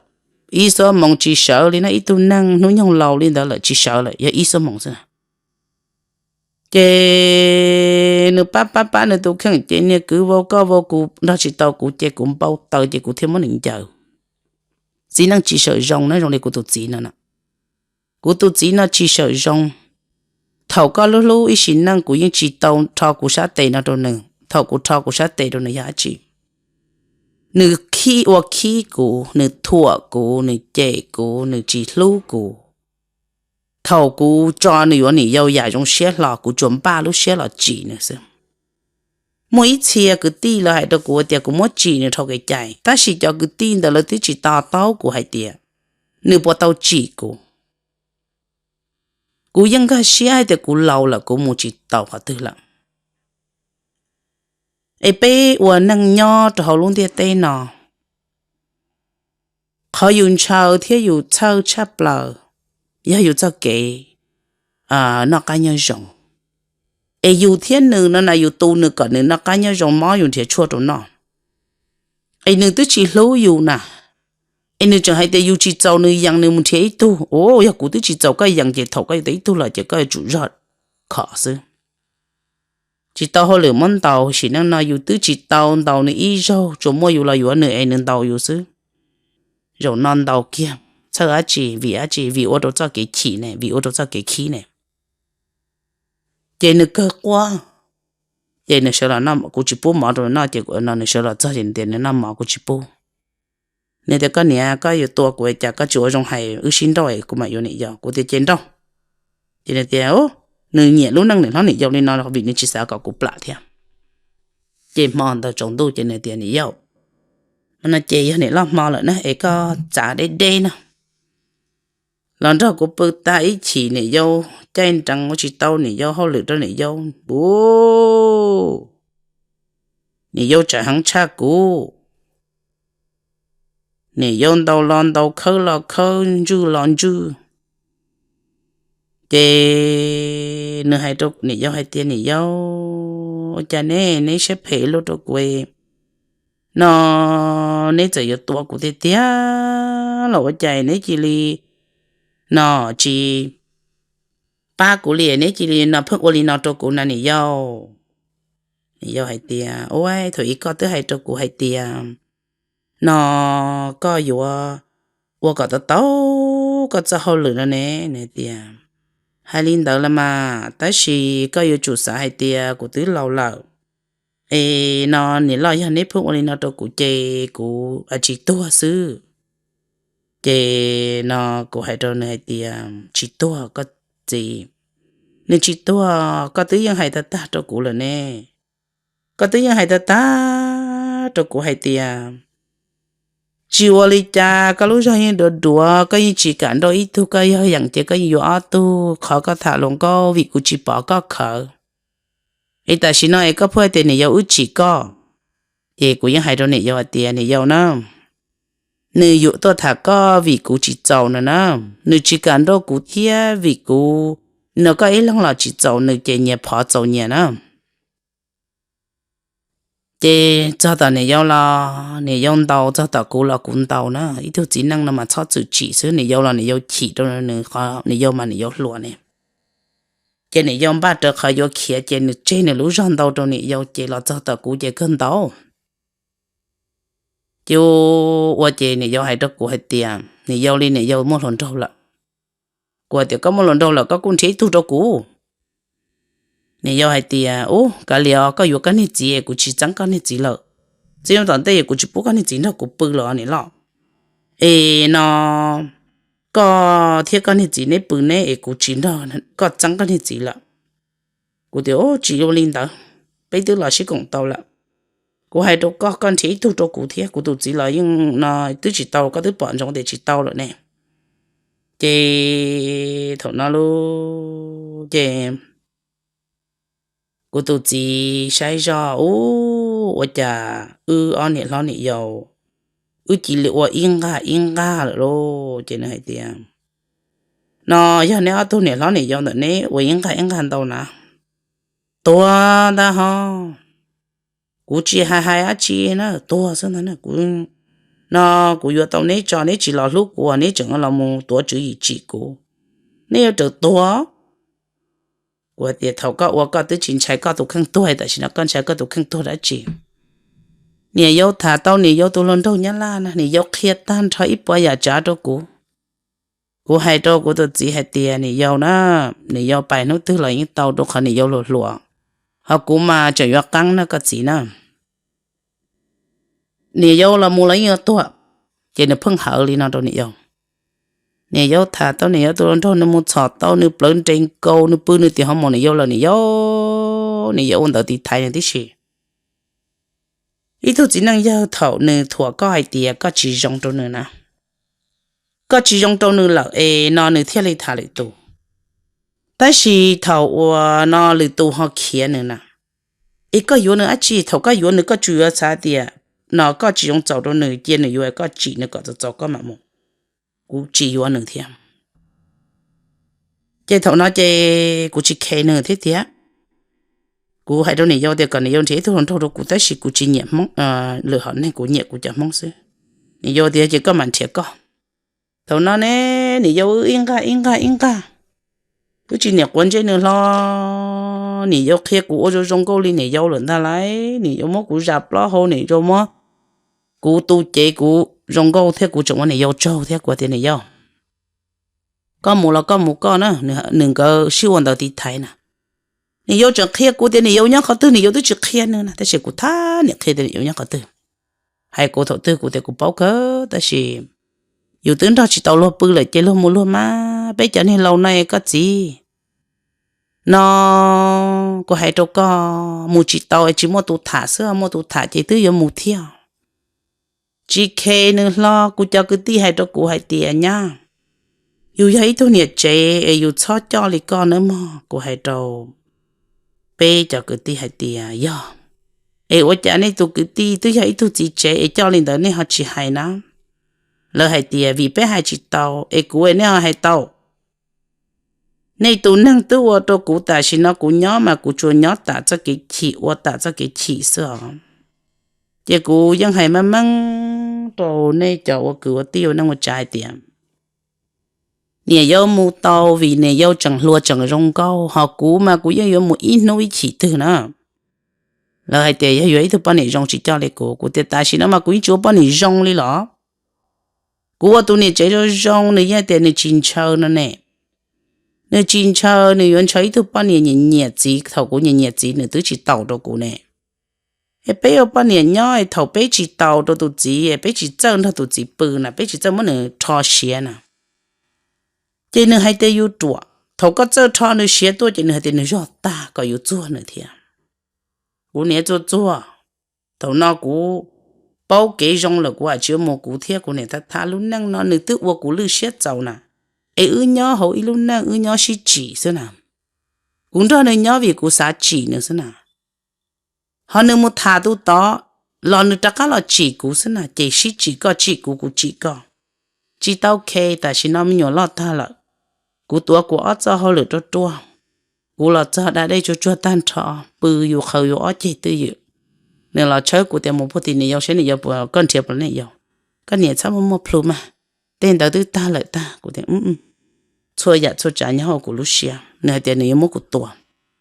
Ib xuab moos tsis sawv li na, ib tug neeg hnub nyoog laus li ntawd lawm tsis sawv lawm, yog ib xuab moos xwb. Ces nws pab pab pab nws tus kheej ces niag kwv vau koj vau kuv nrog tsis tau kuv ces kuv npau taws ces kuv thiaj muab nws ncaws. Txiv neej tsis sawm zoo na, zoo li kuv tus txiv no na. Kuv tus txiv no tsis sawm zoo. Thaum koj lub hlub ib sim neej kuv yeej tsis tau rho kuv sab tes no rau nws. Thaum kuv rho kuv sab tes rau nws yog dab tsi? Nws khib ua khib kuv, nws thuam kuv, nws cem kuv, nws tsis hlub kuv. Thaum kuv tso nws yuav niam yau yam zoo siab hlo kuv tsuas npaj lub siab los tsim nws xwb. Muaj ib txhia kwv tij lawv hais rau kuv tias kuv muab tsim nws dhau kev cai, tab sis cov kwv tij ntawd lawv twb tsis to taub kuv hais tias nws puas tau tsim kuv. Kuv yeej nkag siab hais tias kuv laus lawm, kuv mus tsis tau qhov twg lawm. Es peb ua neej nyob rau hauv lub ntiaj teb no, qhov yus ntshaw thiab yus txhawj tshaj plaws yog yus txoj kev noj qab nyob zoo. Es yus thiab nws no na, yus tu nws kom nws noj qab nyob zoo, mob yus nrhiav tshuaj rau noj. Es nws twb tsis hlub yus na, es nws tseem hais tias yus tsis txaus nws yees nws mus nrhiav ib tug. Ua yog kuv twb tsis txaus koj yees ces thaum koj yuav tau ib tug los ces koj yuav tsum zog khom xwb. Tsis tau hauj lwm muab ntaus, sim neej no yus twb tsis tau ntaus nws ib zaug, tsuas muaj yus los yuav nws es nws ntaus yus xwb. Zaum no ntaus kiag, txhawj dab tsi, vim dab tsi? Vim ua rau txoj kev chim ne, vim ua rau txoj kev khib ne. Ces nws kawg quaj, ces nws sawv los noj, kuv tsis pub mov rau nws noj, ces no nws sawv los txog ces nws tias nws noj mov kuv tsis pub. Nws tias koj niam, koj yuav tua kuv cas koj tsis ua zoo hais, wb sib nrauj kuv mam yuav niam yau. Kuv tias ces nrauj. Ces nws tias nws nyiam lub neej niam hlob niam yau li no vim nws tsis xav kom kuv plam thiab. Ces hmo ntawd tsaus ntuj ces nws tias niam yau, no ces yog niam loj hmo lawm na es koj txav deb deb no los nrog kuv pw tag ib chim, niam yau caij nrees ua tsis tau niam yau hauj lwm rau niam yau. Ua niam yau tsam heev tshaj kuv, niam yau ntaus los ntaus, khawb los khawb, ntswj los ntswj. Ces nws hais rau niam yau hais tias niam yau, cas neb, neb siab phem luaj rau kuv no, neb txawm yuav tua kuv tiag tiag los ua cas neb cia li no tsis pab kuv li, neb cia li no pheej ua li no rau kuv na niam yau. Niam yau hais tias ua thaum ub koj twb hais rau kuv hais tias no koj yuav ua kom tau tau koj txoj hauj lwm no ne. Nws tias hais li ntawd los mas tab sis koj yuav tsum xav hais tias kuv twb laus lawm, es no niam loj yog neb pheej ua li no rau kuv ces kuv tsis tuag xwb. Ces no kuv hais rau nws hais tias tsis tuag koj txiv, nws tsis tuag, koj twb yeej hais tag tag rau kuv lawm ne. Koj twb yeej hais tag tag rau kuv hais tias tsis ua li cas, koj lub zog yeej duav duav, koj yeej tsis kam nrauj ib tug, koj yog yeem ces koj yeej yuav ob tug, qhov koj tham luag nkauj vim kuv tsis pom koj khawv. Es tam sim no es koj pheej hais tias niam yau wb tsim koj. Ces kuv yeej hais rau niam yau hais tias niam yau na, nws yuav tuaj tham koj vim kuv tsis txaus nws na, nws tsis kam nrauj kuv thiab vim kuv, no koj ib leeg los tsis txaus nws ces nyias phov txaus nyias na. Ces txog tom niam yau los niam yau ntaus, txog tom kuv los kuv ntaus na. Ib tug txiv neej no mas txhob txwm tsim xwb, niam yau los niam yau chim rau nws, niam yau mas niam yau hluas ne. Ces niam yau npaj rawv qhov yuav khiav ces nws tseg nws lub zog ntau rau niam yau ces los txog tom kuv ces kawg ntaus. Ces ua ces niam yau hais rau kuv hais tias niam yau li niam yau muaj hluas nraug lawm. Kuv hais tias koj muaj hluas nraug lawm koj kuj nrhiav ib tug rau kuv. Niam yau hais tias ub kav liam os, koj yuav koj niag txiv es kuv tsis txeeb koj niag txiv lawm. Txij no tom ntej es kuv tsis pub koj niag txiv nrog kuv pw lawm niam loj. Es no koj thiab koj niag txiv neb pw neb es kuv tsis nrog koj txeeb koj niag txiv lawm. Kuv tias tsis ua li ntawd, peb twb los sib koom tau lawm. Kuv hais rau koj, koj nrhiav ib tug rau kuv thiab, kuv tus txiv los yeej no twb tsis tau, koj twb pom ntsoov tias tsis tau lawm ne. Ces thaum no lub ces kuv tus txiv saib zog ub ua cas wb ob niam hlob niam yau wb cia li ua ib nqag ib nqag lawm lauj. Ces nws hais tias no yog neb ob tug niam hlob niam yau ntawm neb ua ib nqag ib nqag ntau na, tuag ntag ho. Kuv tsis hais hais dab tsi na, tuag xwb ntag. No kuv yuav tau neb tso, neb tsis los hlub kuv, neb tseem los mus tuav tswv yim tsim kuv, neb yuav raws tuag. Kuv hais tias thaum koj ua koj twb tsis ntshai koj tus kheej tuag, tam sim no koj ntshai koj tus kheej tuag dab tsi? Niam yau tham tau niam yau tus hluas nraug Nyab Laj na, niam yau qhia tag nrho ib puas yam tsav rau kuv. Kuv hais rau kuv tus txiv hais tias niam yau na, niam yau pais hnub twg los yeej tau rau qhov niam yau hluas hluas, ho kuv mas tseem yuav qeeb na koj txiv na. Niam yau los mus los yeej yuav tuag. Ces nws pheej hawv li no rau niam yau. Niam yau tham tau niam yau tus hluas nraug, nws mus txhom tau nws plawv nres nkaus, nws pw nws tim ho mus niam yau lawm niam yau, niam yau ua ntawv tiv thaiv nws tib si. Ib tug txiv neej yawg thaum nws thuam koj hais tias koj tsis zoo rau nws na, koj tsis zoo rau nws lawm es no nws thiaj li tham lwm tus. Tab sis thaum uas no lwm tus ho khiav nws na, es koj yuav nws dab tsi? Thaum koj yuav nws koj tsuas yuav xav tias no koj tsis zoo txaus rau nws, cia nws yuav, koj tsim nws kom txaus txaus koj mam mus. Kuv tsis yuav nws thiab. Ces thaum no ces kuv tsis khe nws thiab tiag. Kuv hais rau niam yau tias kom niam yau nrhiav ib tug hluas nraug rau kuv, tab sis kuv tsis nyiam Hmoob, lwm hom neeg, kuv nyiam kuv cov Hmoob xwb. Niam yau tias ces koj mam nrhiav koj. Thaum no ne, niam yau wb ib nqag ib nqag ib nqag, twb tsis niam quav ntsej nws hlo. Niam yau qhia kuv ua zoo zoo nkauj li niam yau lawm ntag lauj. Niam yau muab kuv zam plaub hau, niam yau muab kuv tu cev, kuv zoo nkauj thiab kuv tseem ua niam yau tsaug thiab. Kuv tias niam yau, koj mus los koj mus koj na, nws nkawd sib ua ntawd tiv thaiv na. Niam yau tseem qhia kuv tias niam yau nyob qhov twg, niam yau twb tsis qhia nws na, tab sis kuv thab niam qhia tias niam yau nyob qhov twg. Hais kuv thaum twg kuv tias kuv paub kawg, tab sis yus twb nrog tsis tau luag pw lawm ces luag mus luag mas, peb cov niag laus no es koj txiv. No kuv hais rau koj, mus tsis tau es tsis muaj tus tham xwb, muaj tus tham ces twb yuav mus thiab. Tsis khe nws hlo. Kuv cov kwv tij hais rau kuv hais tias nyab, yus yog ib tug niam tsev es yus txhob coj li koj nawb mog. Kuv hais rau peb cov kwv tij hais tias yog, es ua cas nej tus kwv tij twb yog ib tug txiv tsev es coj li ntawd nej ho tsis hais na? Lawv hais tias vim peb hais tsis tau es kuv es nej ho hais tau. Nej tus neeg twb ua rau kuv, tam sim no kuv nyob mas kuv tsuas nyob tam txoj kev chim, ua tam txoj kev chim xwb os. Ces kuv yeej hais meej meej rau nej cov ua kwv ua tij ua neej ua tsav hais tias niam yau mus tau vim niam yau tseem hluas tseem zoo nkauj, ho kuv mas kuv yeej yuav mus ib hnub ib chim twg na. Lawv hais tias yog yuav ib tug poj niam zoo tsis coj li kuv. Kuv tias tam sim no mas kuv yeej tsis ua poj niam zoo li los. Kuv ua tus niam tsev zoo zoo, nws yeej tias nws tsis ntshaw no ne. Nws tsis ntshaw, nws yuav ntshaw ib tug poj niam nyiam nyiam txiv, thaum kuv nyiam nyiam txiv nws twb tsis taus rau kuv ne. Es peb ua poj niam nyob es thaum peb tsis taus rau tus txiv, peb tsis txawj nrog tus txiv pw na, peb tsis txawj muab nws rho siav na, ces nws hais tias yus ruam. Thaum koj txawj rho nws siav tuaj ces nws hais tias nws zog tag, kom yus txuag nws thiab. Kuv niam txuag txuag, thaum no kuv paub kev zoo lawm, kuv hais tsis ua mus kuv thiab. Kuv niam tham tham lub neej no nws twb ua kuv lwj siab txaus na, es wb nyob hauv ib lub neej wb nyob sib tsim xwb na. Kuv nrog nws nyob vim kuv xav tsim nws xwb na. Ho nws mus tham tus tod los nws rov qab los tsim kuv xwb na, ces sib tsim, koj tsim kuv kuv tsim koj. Tsis tau khe, tam sim no me nyuam loj tag lawm. Kuv tuav kuv ob txoj hauj lwm ruaj ruaj, kuv los txog da dej tsuag tsuag tag nrho, pw yus qhaws yus ob ceg twj ywm. Nws los tshawb kuv tias mus puag tim niam yau saib niam yau puas, koj nrhiav puas niam yau. Koj niam txhob muaj muaj plhu mas, tej ntawd twb tag lawm tag. Kuv tias txhua yam txhua tsav nyob hauv kuv lub siab. Nws hais tias nws yuav muab kuv tua.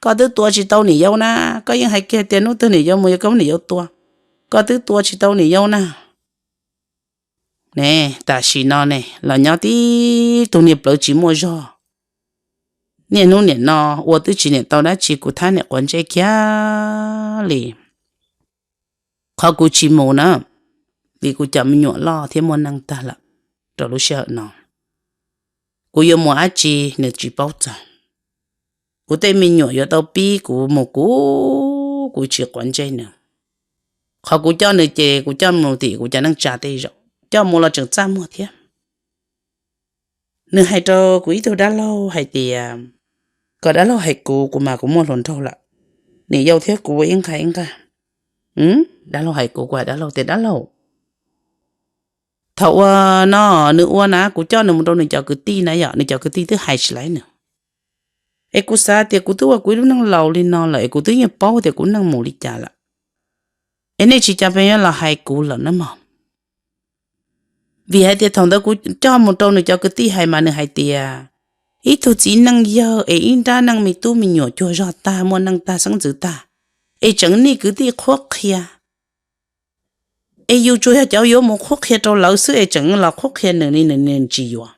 Koj twb tua tsis tau niam yau na, koj yeej hais kiag tias hnub twg niam yau mus yog koj muab niam yau tua. Koj twb tua tsis tau niam yau na. Ne, tam sim no ne los nyob tib tug niag plawv tsis muaj zog. Niaj hnub niam no ua twb tsis niam tau dab tsi, kuv thab niam quav ntsej kiag li. Qhov kuv tsis mus na, vim kuv cov me nyuam loj thiab muaj neej tag lawm rau lub sij hawm no. Kuv yuav mus dab tsi nws tsis paub txog. Kuv tej me nyuam yuav tau pib kuv mus kuv, kuv tsis quav ntsej nws. Qhov kuv coj nws ces kuv coj mus tim kuv cov neej tsa tej zaum, coj mus los tseem txaj muag thiab. Nws hais rau kuv ib tug dab laug hais tias kom dab laug hais kuv, kuv mas kuv muaj hluas nraug lawm, niam yau thiab kuv ua ib nqag ib nqag. Dab laug hais kuv, kuv hais dab laug tias dab laug, thaum uas no nws ua na kuv coj nws mus rau nws cov kwv tij na yom, nws cov kwv tij twb hais tsis laiv nws. Es kuv xav tias kuv twb ua kuv ib lub neej laus li no lawm es kuv twb yeej paub tias kuv neej mus li cas lawm. Es nej tsis cas pheej yuav los hais kuv lawm na mog. Vim hais tias thaum ntawd kuv coj mus rau nws cov kwv tij hais mas nws hais tias ib tug txiv neej yawg es ib nrab neej me tub me nyuam cuag zog tag, muaj neej tag xeeb ntxwv tag, es tseem nij kwv tij qhuab qhia. Es yus tsuas yog cov yuav mus qhuab qhia rau lawv xwb es tseem los qhuab qhia nws li, nws tsis yuav.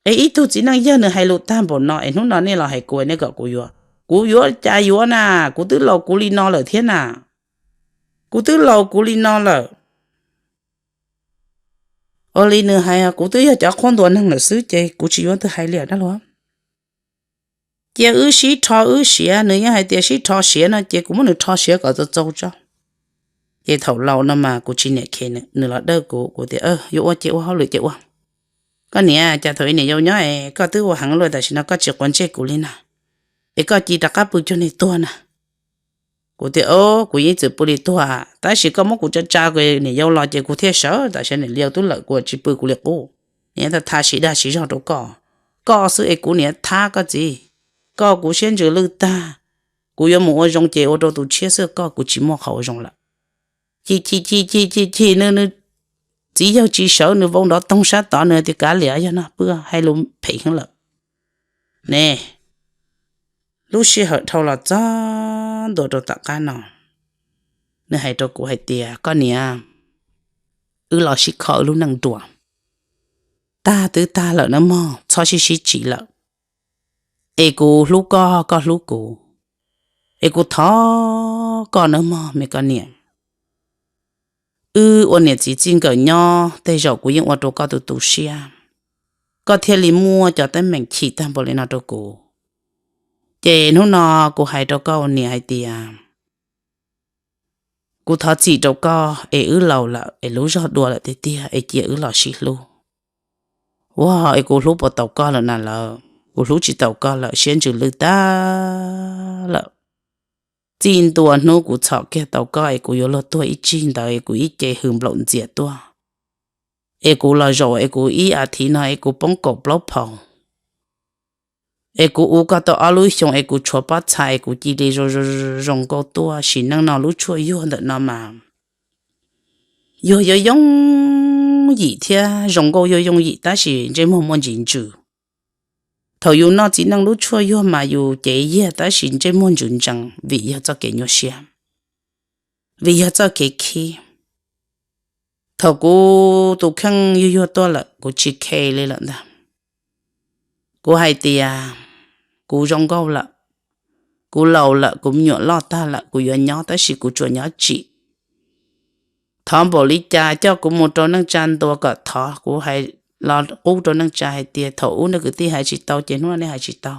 Es ib tug txiv neej yawg nws hais lus tag npaum no es hnub no nej los hais kuv nej kom kuv yuav, kuv yuav cas yuav na, kuv twb laus kuv li no lawm thiab na. Kuv twb laus kuv li no lawm. Ua li nws hais kuv twb yog cov qhuab ntuas neeg lawm xwb ces kuv tsis yuav twb hais li dab laug. Cia wb sib rho wb siav, nws yeej hais tias sib rho siav no ces kuv muab nws rho siav kom txaus txaus tso. Ces thaum laus no mas kuv tsis niam khe nws, nws los dawj kuv, kuv tias yuav ua ces ua, hauj lwm ces ua. Koj niam, cas thaum ub niam yau nyob es koj twb ua heev luaj, tam sim no koj tsis quav ntsej kuv li na, es koj cia rov qab pw cuag niag tuag na? Kuv tias, Au, kuv yeej txwm pw li tuag, tab sis koj muab kuv tsa tsa, niam yau los ces kuv thiaj sawv. Tam sim niam yau twb lawm, kuv tsis pw kuv li qub. Niam tha tha siv dag siv zog rau koj, koj xwb es kuv niam thab koj txiv. Koj kuv siab ntsws lwj tag, kuv yuav mus ua zoo ces ua rau tus tshiab xwb, koj kuv tsis muaj qhov ua zoo lawm. Chim chim chim chim chim chim, nws, nws txiv yawg tsis sawv, nws vau nrov toog sab tod, nws tias, Kav liam, yog no pw, hais lus phem heev lawm ne. Lub sij hawm dhau los txog ntua rau tom qab no, nws hais rau kuv hais tias, Koj niam, wb los sib kho wb lub neej dua, tag twb tag lawm nawb mog, txhob sib sib tsim lawm. Es kuv hlub koj, koj hlub kuv, es kuv thov koj nawb mog me koj niam. Wb ua niam txiv txij nkawm nyob, tej zaum kuv yeej ua rau koj tu tu siab, koj thiaj li muaj cov teeb meem chim tag npaum li no rau kuv. Ces hnub no kuv hais rau koj niam hais tias, kuv thov txim rau koj es wb laus lawm es lub zog dua lawm tiag tiag es cia wb los sib hlub. Ua es kuv hlub puas tau koj lawm na lawm, kuv hlub tsis tau koj lawm, siab ntsws lwj tag lawm. Txij ntua hnub kuv txhom kiag tau koj es kuv yuav luag tuag ib tsig ntawd es kuv ib ce hws nplaum ntxias tuaj, es kuv los zaum es kuv ib as thiv no es kuv poob kaum plaub phaus, es kuv ua koj tau ob lub xyoo es kuv tshuav pob txha es kuv cia li zoo zoo nkauj tuaj. Sim neej no lub tshuaj yuag ntawm no mas yuag yooj yooj yim thiab zoo nkauj yooj yooj yim, tab sis ntsej muag muaj ntsis ntsws. Thaum yus noj txiv neej lub tshuaj yuag mas yus cev yiag tab sis ntsej muag ntsws ntsees vim yog txoj kev nyuaj siab, vim yog txoj kev khib. Thaum kuv tus kheej yuag yuag tuaj lawm kuv tsis khe li lawm ntag. Kuv hais tias, kuv zoo nkauj lawm, kuv laus lawm, kuv me nyuam loj tag lawm, kuv yuav nyob tab sis kuv tsuas nyob tsim. Thov npaum li cas coj kuv mus rau neej tsa ntua kom thov. Kuv hais los qub rau neej tsa hais tias, thaum ub nej kwv tij hais tsis tau ces hnub no nej hais tsis tau.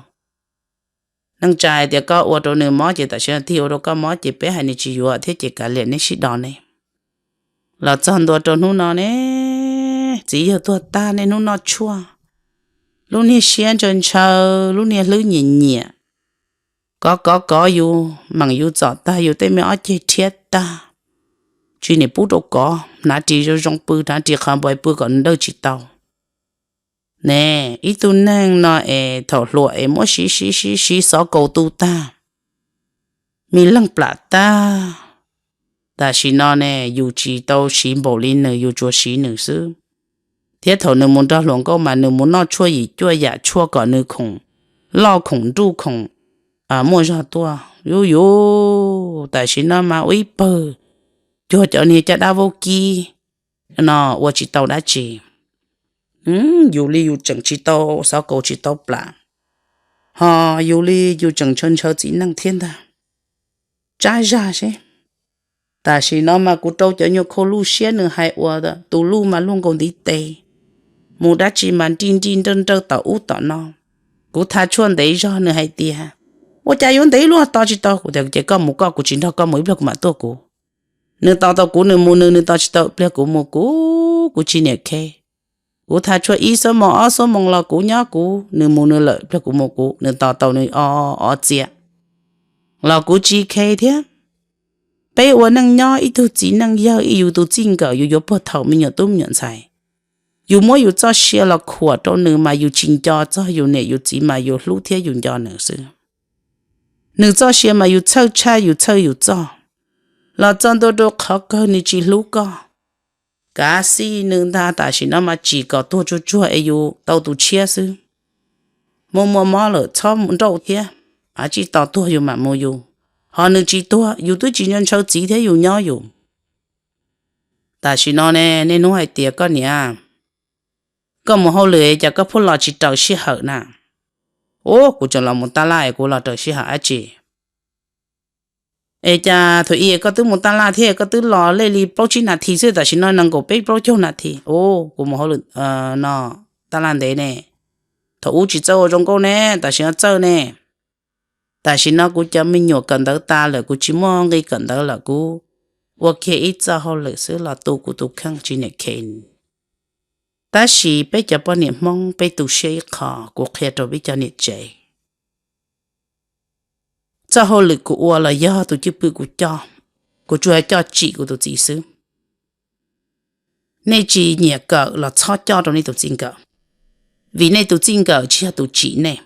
Neej tsa hais tias koj ua rau nws mob ces tam sim no tig ua rau koj mob ces peb hais nws tsis yuav thiab ces kav liam, neb sib do ne. Los txog ntua rau hnub no ne, txiv yawg tuag tag nej hnub noj tshuaj, lub niag siab ntshaw ntshaw, lub niag hlwb nyiam nyiam, kov kov kov yus, meem yus txom tag, yus tej me ob ceg rhiab tag, tsis nim pub rau kov, hnav ris zoo zoo pw, hnav ris qhov npais pw kom nws dawj tsis tau. Ne, ib tug neeg no es thaum hluas es muab siv siv siv siv xov kaus tu tag, me leeg plam tag. Tam sim no ne, yus tsis tau siv npaum li nws, yus tsuas siv nws xwb. Thiab thaum nws mus nrog hluas nkauj mas nws mus noj tshuaj yim cuaj yam tshuaj kom nws khoom loj khoom nruj khoom muaj zog tuaj. Yus yus tam sim no mas ua ib pawg cuag cov niag caj dab vaub kib no ua tsis tau dab tsi. Yus li yus tseem tsis tau xov kaus tsis tau plam, ho yus li yus tseem ntshaw ntshaw txiv neej thiab ntag. Tsab zag seb. Tam sim no mas kuv rau cov nyuag khau luj siab nws hais ua tus luj mas luj nkaus ntiv tes, mus dab tsi mas nrij nrij nrawj nrawj tom ub tom no. Kuv tha tshuaj ntev zog nws hais tias, ua cas yuav ntev luaj tos tsis tau? Kuv tias ces koj mus koj, kuv tsis nrog koj mus, ib pliag kuv mam tuaj kuv. Nws tos tau kuv nws mus nws, nws tos tsis tau pliag kuv mus kuv, kuv tsis niam khe. Kuv tha tshuaj ib xuab moos ob xuab moos los kuv nyob kuv, nws mus nws lawm pliag kuv mus kuv, nws tos tau nws o, ob txiav los kuv tsis khe thiab. Peb ua neej nyob ib tug txiv neej yawg ib yus tus txij nkawm yus yuav puag thaum me nyuam tub me nyuam ntxhais. Yus muab yus txoj sia los khuam rau nws mas yus tsis nco txog yus niam yus txiv mas yus hlub thiab yus nco nws xwb. Nws txoj sia mas yus txhawj tshaj yus txhawj yus txoj. Los txog ntua rau qhov kawg nws tsis hlub koj. Kav xij nws ntag, tam sim no mas tsim kom tuag tsuag tsuag es yus tau tus tshiab xwb. Muaj muaj mob lawm txhob nrauj thiab, av tsij tos tuag yus mam mus yus. Ho nws tsis tuag yus twb tsis ntshaw txiv thiab yus nyob yus. Tam sim no ne, niaj hnub hais tias koj niam, koj mus hauj lwm es cas koj pheej los tsis raws sij hawm na? Ub, kuv tseem los mus tab laj es kuv los raws sij hawm dab tsi? Es cas thaum ub koj twb mus tab laj thiab koj twb los li plaub tsib nas this xwb, tam sim no nees nkaum peb plaub caug nas this. Ub, kuv mus hauj lwm no tab laj ntev ne. Thaum ub tsis txawj ua zoo nkauj ne, tam sim no txawj ne. Tam sim no kuv cov me nyuam kawm ntawv tas lawm, kuv tsis muaj nqi kawm ntawv lawm, kuv ua kiag ib txoj hauj lwm xwb los tu kuv tus kheej tsis niam khe. Tab sis peb cov poj niam Hmoob peb tu siab ib qho, kuv qhia rau peb cov niam tsev, txoj hauj lwm kuv ua los yog tus cwj pwm kuv coj, kuv tsuas coj tsim kuv tus txiv xwb. Nej tsis nyiam kawm los txhob coj rau nej tus txij nkawm, vim nej tus txij nkawm tsis yog tus tsim nej,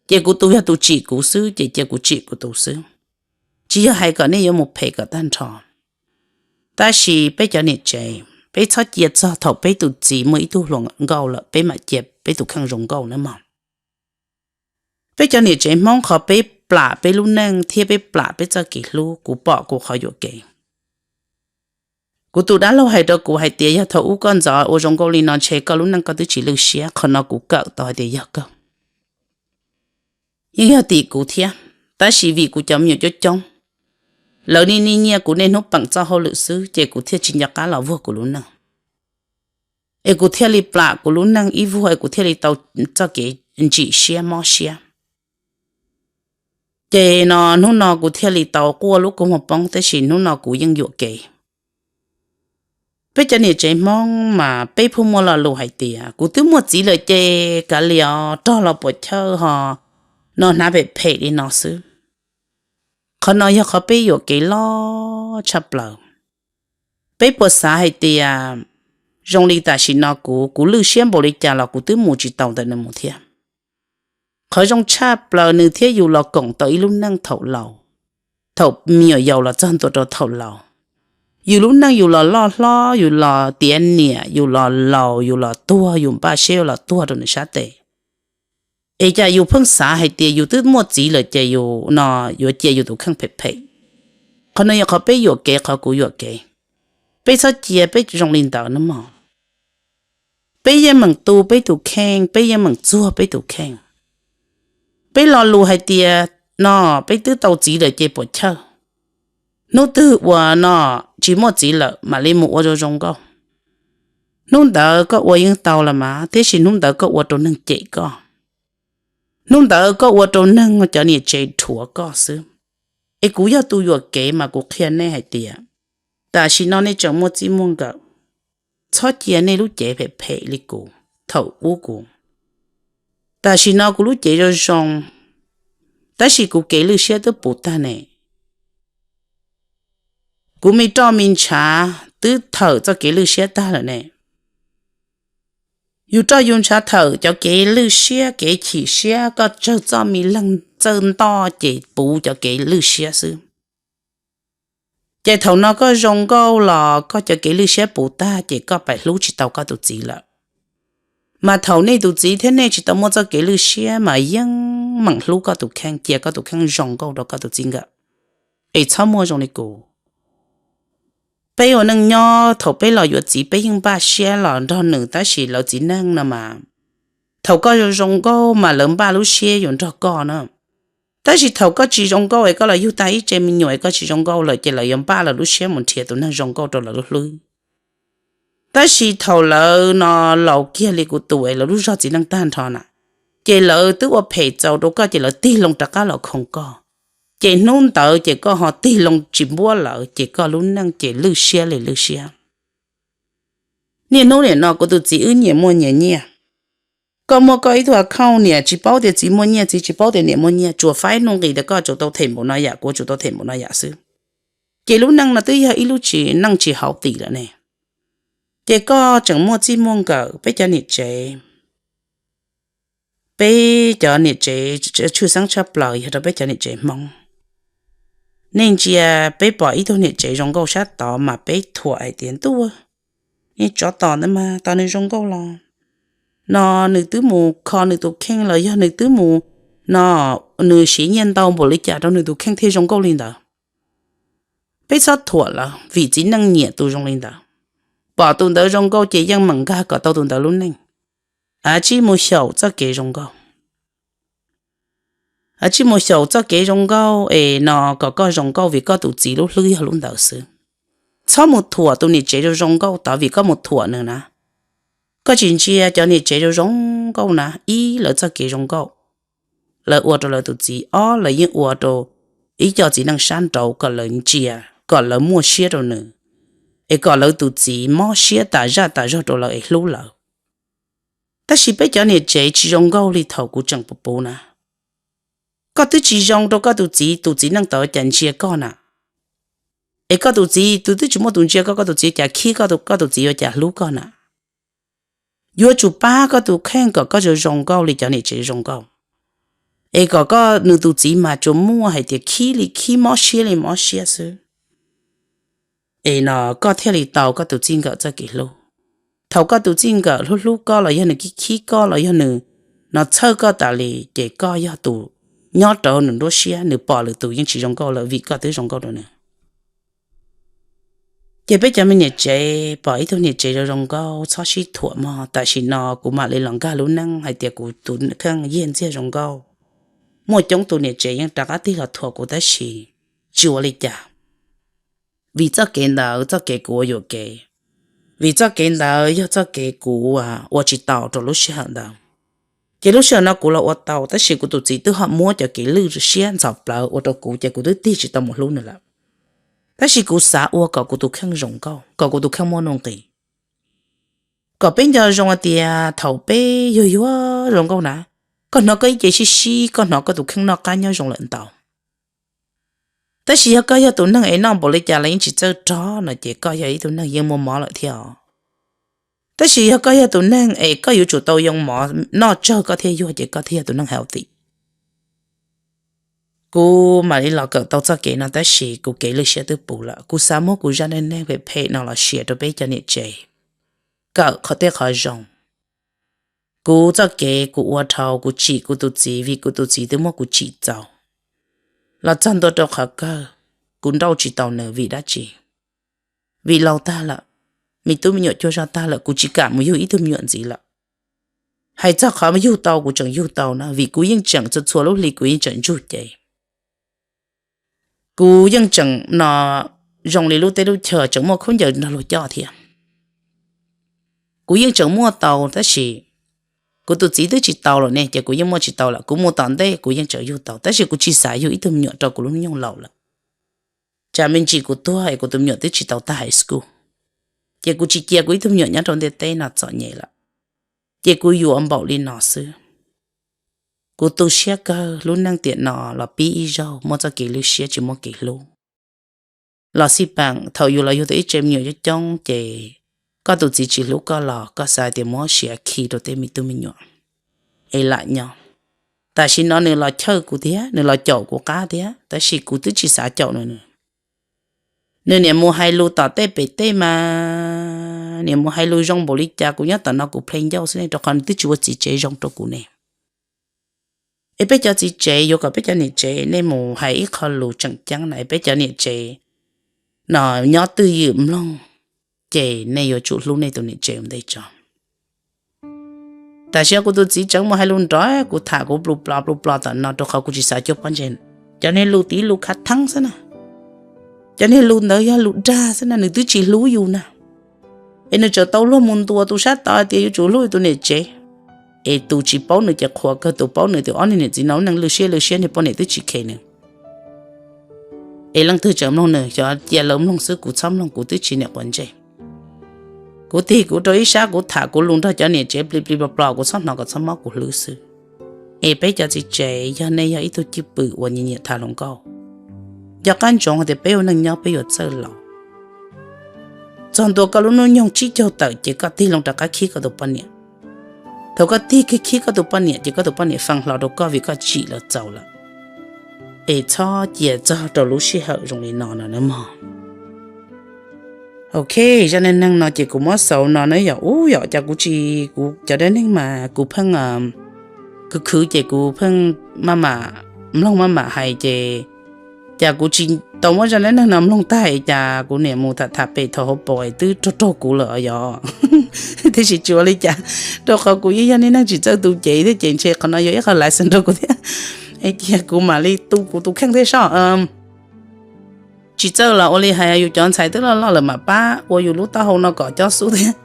ces kuv tus yog tus tsim kuv xwb ces cia kuv tsim kuv tus xwb. Tsis yog hais kom nej yuav mus phem kom tag nrho. Tab sis peb cov niam tsev, peb txhob cia txog thaum peb tus txiv muaj ib tug hluas nkauj lawm peb mam cia peb tus kheej zoo nkauj nawb mog. Peb cov niam tsev Hmoob, qhov peb plam peb lub neej thiab peb plam peb txoj kev hlub, kuv pom kuv qhov yuam kev. Kuv tus dab laug hais rau kuv hais tias, yog thaum ub koj ntxov ua zoo nkauj li no ntshe koj lub neej koj twb tsis lwj siab. Qhov no kuv kawm tau hais tias yog kawg. Yeej yog tim kuv thiab, tab sis vim kuv cov me nyuam coob coob, lawv niaj hnub nyiaj kuv niaj hnub peem txoj hauj lwm xwb ces kuv thiaj tsis nco qab los vuag kuv lub neej. Es kuv thiaj li plam kuv lub neej ib vuag es kuv thiaj li tau txoj kev ntsim siab mob siab. Ces no hnub no kuv thiaj li tau quaj lub kua muag poob, tab sis hnub no kuv yeej yuam kev. Peb cov niam tsev Hmoob mas peb pheej muaj lo lus hais tias, kuv twb muaj txiv lawm ces kav liam os, rog los puas chawj ho, no hnav phem phem li no xwb. Qhov no yog qhov peb yuam kev loj tshaj plaws. Peb puas xav hais tias zoo li tam sim no kuv, kuv lwj siab npaum li cas los kuv twb mus tsis tau ntawm nws mus thiab. Qhov zoo tshaj plaws nws thiab yus los koom tau ib lub neej thaum laus, thaum me nyuam yaus los txog ntua rau thaum laus. Yus lub neej yus los loj hlob, yus los tiav niam, yus los laus, yus los tuag, yus npaj siab yuav los tuag rau nws sab tes. Es cas yus pheej xav hais tias yus twb muaj txiv lawm ces yus no yuav cia yus tus kheej phem phem. Qhov no yog qhov peb yuam kev, qhov kuv yuam kev. Peb txhob cia peb zoo li ntawd nawb mog. Peb yeej meem tu peb tus kheej, peb yeej meem txuag peb tus kheej. Peb lo lus hais tias no peb twb tau txiv lawm ces puas chawj. Hnub twg uas no tsis muaj txiv lawm mam li mus ua zoo zoo nkauj. Hnub ntawd koj ua yeej tau los mas, tiam sis hnub ntawd koj ua rau neeg cem koj. Hnub ntawd koj ua rau neeg cov niam tsev dhuav koj xwb. Es kuv yog tus yuam kev mas kuv qhia nej hais tias, tam sim no nej tseem muaj txij muaj nkawm, txhob cia nej lub cev phem phem li kuv thaum ub kuv. Tam sim no kuv lub cev zoo zoo, tab sis kuv kev lwj siab twb puv tag ne. Kuv me roj me ntshav twb thawm txoj kev lwj siab tag lawm ne. Yus roj yus ntshav thawm cov kev lwj siab kev chim siab, koj tsawg txoj me leeg txawj ntoj ces puv cov kev lwj siab xwb. Ces thaum no koj zoo nkauj los koj cov kev lwj siab puv tag ces koj pais hlub tsis tau koj tus txiv lawm. Mas thaum nej tus txiv thiab nej tsis tau muaj txoj kev lwj siab mas yeej meem hlub koj tus kheej, cia koj tus kheej zoo nkauj rau koj tus txij nkawm. Es txhob muaj zoo li kuv. Peb ua neej nyob thaum peb los yuav txiv peb yeej npaj siab los nrog nws, tab sis lawv txiv neej no mas, thaum koj zoo zoo nkauj mas lawv npaj lub siab yuav nrog koj na. Tab sis thaum koj tsis zoo nkauj es koj los yug tag ib tse me nyuam es koj tsis zoo nkauj lawm ces lawv yuav npaj lawv lub siab mus nrhiav tus neeg zoo nkauj rau lawv lub hlwb. Tab sis thaum lawv no laus kiag li kuv tus es lawv lub zog txiv neej tag nrho na, ces lawv twb ua phem txaus rau koj ces lawv tig loo rov qab los khoom koj. Ces hnub ntawd ces koj ho tig loo tsis npuab lawv ces koj lub neej ces lwj siab li lwj siab. Niaj hnub nim no kuv tus txiv wb nyias muaj nyias nyiaj. Koj muaj koj ib tug account, niam tsis paub tias txiv muaj nyiaj, txiv tsis paub tias niam muaj nyiaj, tsuas faib nuj nqis tias koj tsum tau them npaum no yam, kuv tsum tau them npaum no yam xwb. Ces lub neej no twb yog ib lub tsis neej tsis hauv tim lawm ne. Ces koj tseem muaj txij muaj nkawm, peb cov niam tsev, peb cov niam tsev tshwj xeeb tshaj plaws yog rau peb cov niam tsev Hmoob. Nej ntsia, peb pom ib tug niam tsev zoo nkauj sab tod mas peb thuam hais tias ntuj, nej tsov tom ntawd mas tos nws zoo nkauj los no nws twb mus kho nws tus kheej los yog nws twb mus no, nws siv nyiaj ntau npaum li cas rau nws tus kheej thiaj zoo nkauj li ntawd. Peb txhob thuam lawv vim txiv neej nyiam tus zoo li ntawd. Pom tus ntawd zoo nkauj ces yeej meem nkag kom tau tus ntawd lub neej. Av tsij mus xyaum txoj kev zoo nkauj. Av tsij mus xyaum txoj kev zoo nkauj es no kom koj zoo nkauj vim koj tus txiv lub hlwb yog lub ntawd xwb. Txhob mus thuam tus niam tsev zoo zoo nkauj tod vim koj mus thuam nws na. Koj tsis ntsia cov niam tsev zoo zoo nkauj na, ib lawv txoj kev zoo nkauj, lawv ua rau lawv tus txiv, ob lawv yeej ua rau ib co txiv neej sab nraud kom lawv ntsia, kom lawv muaj siab rau nws, es kom lawv tus txiv mob siab tas zaj tas zog rau lawv es hlub lawv. Tab sis peb cov niam tsev tsis zoo nkauj li thaum kuv tseem puv puv na. Koj twb tsis zoo rau koj tus txiv, tus txiv neej tau cas ntsia koj na? Es koj tus txiv, tus twb tsis muaj tus ntsia koj, koj tus txiv cas khib koj, koj tus txiv yuav cas hlub koj na? Yuav tsum pab koj tus kheej kom koj zoo zoo nkauj li cov niam tsev zoo nkauj, es kom koj nws tus txiv mas tsuas muaj hais tias khib li khib, mob siab li mob siab xwb, es no koj thiaj li tau koj tus txij nkawm txoj kev hlub. Thaum koj tus txij nkawm hlub hlub koj los yog nws khib khib koj los yog nws no txhawj koj tas li, ces koj yog tus nyob rau nws nruab siab, nws pom lwm tus yeej tsis zoo nkauj lawm vim koj twb zoo nkauj rau nws. Ces peb cov me niam tsev, pom ib tug niam tsev zoo zoo nkauj txhob sib thuam mog. Tam sim no kuv mam li los nkag lub neej hais tias kuv tus kheej yog ntxiag zoo nkauj. Muaj coob tus niam tsev yeej rov qab tig los thuam kuv tab sis tsis ua li cas, vim txoj kev ntawd txoj kev kuv ua yuam kev, vim txoj kev ntawd yog txoj kev kuv ua tsis tau rau lub sij hawm ntawd. Ces lub sij hawm no kuv los ua tau, tab sis kuv tus txiv twb ho muab cov kev lwj siab ntxhov plawv ua rau kuv ces kuv twb tig tsis tau mus hlub nws lawm. Tab sis kuv xav ua kom kuv tus kheej zoo nkauj, kom kuv tus kheej muaj nuj nqis, kom peb nco zoo hais tias thaum peb yuag yuag zoo nkauj na, koj hnov koj ib ce sib sib, koj hnov koj tus kheej noj qab nyob zoo lawm ntau. Tab sis yog koj yog tus neeg es noj npaum li cas los yeej tsis txawj rog no ces koj yog ib tug neeg yeej muaj mob lawm thiab os. Tab sis yog koj yog tus neeg es koj yuav tsum tau yoo mov noj tsawg koj thiaj yuag ces koj thiaj yog tus neeg healthy. Kuv mam li los kawm tau txoj kev no tab sis kuv kev lwj siab twb puv lawm. Kuv xav muab kuv zaj neej neeg phem phem no los share rau peb cov niam tsev kawm qhov tej qhov zoo. Kuv txoj kev kuv ua dhau, kuv tsim kuv tus txiv vim kuv tus txiv twb muab kuv tsim txaus. Los txog ntua rau qhov kawg, kuv nrauj tsis tau nws vim dab tsi? Vim laus tag lawm, me tub me nyuam cuag zog tag lawm, kuv tsis kam mus yug ib tug me nyuam ntxiv lawm. Hais txog qhov yug tau, kuv tseem yug tau na, vim kuv yeej tseem txhua txhua lub hli kuv yeej tseem ntsug cev. Kuv yeej tseem no zoo li lub teb lub chaw tseem muaj khaub ncaws nrog luag coj thiab. Kuv yeej tseem muaj tau tab sis kuv tus txiv twb tsis tau lawm ne, ces kuv yeej muaj tsis tau lawm. Kuv mus tom ntej kuv yeej tseem yug tau tab sis kuv tsis xav yug ib tug me nyuam rau kuv lub hnub nyoog laus lawm. Tsam me ntsis kuv tuag es kuv tus me nyuam twb tsis tau tag high school, ces kuv tsis cia kuv ib tug me nyuam nyob rau ntiaj teb no txom nyem lawm, ces kuv yuav npaum li no xwb. Kuv tu siab kawg, lub neej tiam no los pib ib zaug muaj txoj kev lwj siab tsis muaj kev hlub. Los xij peem thaum yus los yug tau ib tsev me nyuam coob coob ces koj tus txiv tsis hlub koj los koj xav tias muab siav khi rau tej me tub me nyuam es lam nyob. Tam sim no nws los chawj kuv thiab nws los caum kuv qab thiab tab sis kuv twb tsis xav caum nws. Nws niam mus hais lus tom tej pem tej mas niam mus hais lus zoo npaum li cas kuv nyob tom no kuv play ncauj xwb ne, rau qhov nws twb tsis ua txiv tsev zoo rau kuv ne. Es peb cov txiv tsev yuav kom peb cov niam tsev nej mus hais ib qho lus tseem ceeb na, es peb cov niam tsev no nyob twj ywm mloog, ces nej yuav tsum hlub nej tus niam tsev ua ntej tso. Tam sim no kuv tus txiv tseem mus hais lus nrov, kuv tham kuv plhu plo plhu plo tom no rau qhov kuv tsis xav cuab pob ntseg. Cov niag lus tid lus khav theeb xwb na, cov niag lus ntawd yog lus dag xwb na, nws twb tsis hlub yus na. Es nws tseem tau luag mus ntuas tus sab tod tias yuav tsum hlub yus tus niam tsev. Es tus tsis paub nws ces qhuas kawg, tus paub nws tias ob niag niam txiv no lub neej lwj siab lwj siab, niag poj niam twb tsis khe nws. Es leej twg tseem mloog nws, xyov cia lawv mloog xwb, kuv txhob mloog, kuv twb tsis niam quav ntsej. Kuv tig kuv rau ib sab, kuv tham kuv lus nrog cov niam tsev plig plig plo plo, kuv txhob hnov kom txhob mob kuv hlwb xwb. Es peb cov txiv tsev, yog nej yog ib tug cwj pwm uas nyiam nyiam tham hluas nkauj, nco qab ntsoov hais tias peb ua neej nyob peb yuav txawj laus. Txog ntua koj lub hnub nyoog tsib caug tawm ces koj tig loo rov qab khib koj tus poj niam. Thaum koj tig kiag khib koj tus poj niam ces koj tus poj niam fee hlo rau koj vim koj tsim los txaus lawm. Es txhob cia txog rau lub sij hawm zoo li no no na mog. Ok, zaj neej neeg no ces kuv muab xaus no na yom. Ub, yom, cas kuv tsis, kuv cov dab neeg mas kuv pheej khwv khwv ces kuv pheej maj mam mloog maj mam hais ces cas kuv tsis tau muab zaj dab neeg no mloog tag es cas kuv niam mus tham tham pem thaum hauv paus es twb raug raug kuv lawm yom. Tiam sis tsis ua li cas, rau qhov kuv yeej yog niag neeg tsis txawj tu cev thiab ces ntshe qhov no yog ib qho lesson rau kuv thiab. Es cia kuv mam li tu kuv tus kheej thiab sob. Tsis txawj los ua li hais yus cov ntxhais twb loj loj lawm mam pab ua yus lub taub hau no kom cob xub thiab.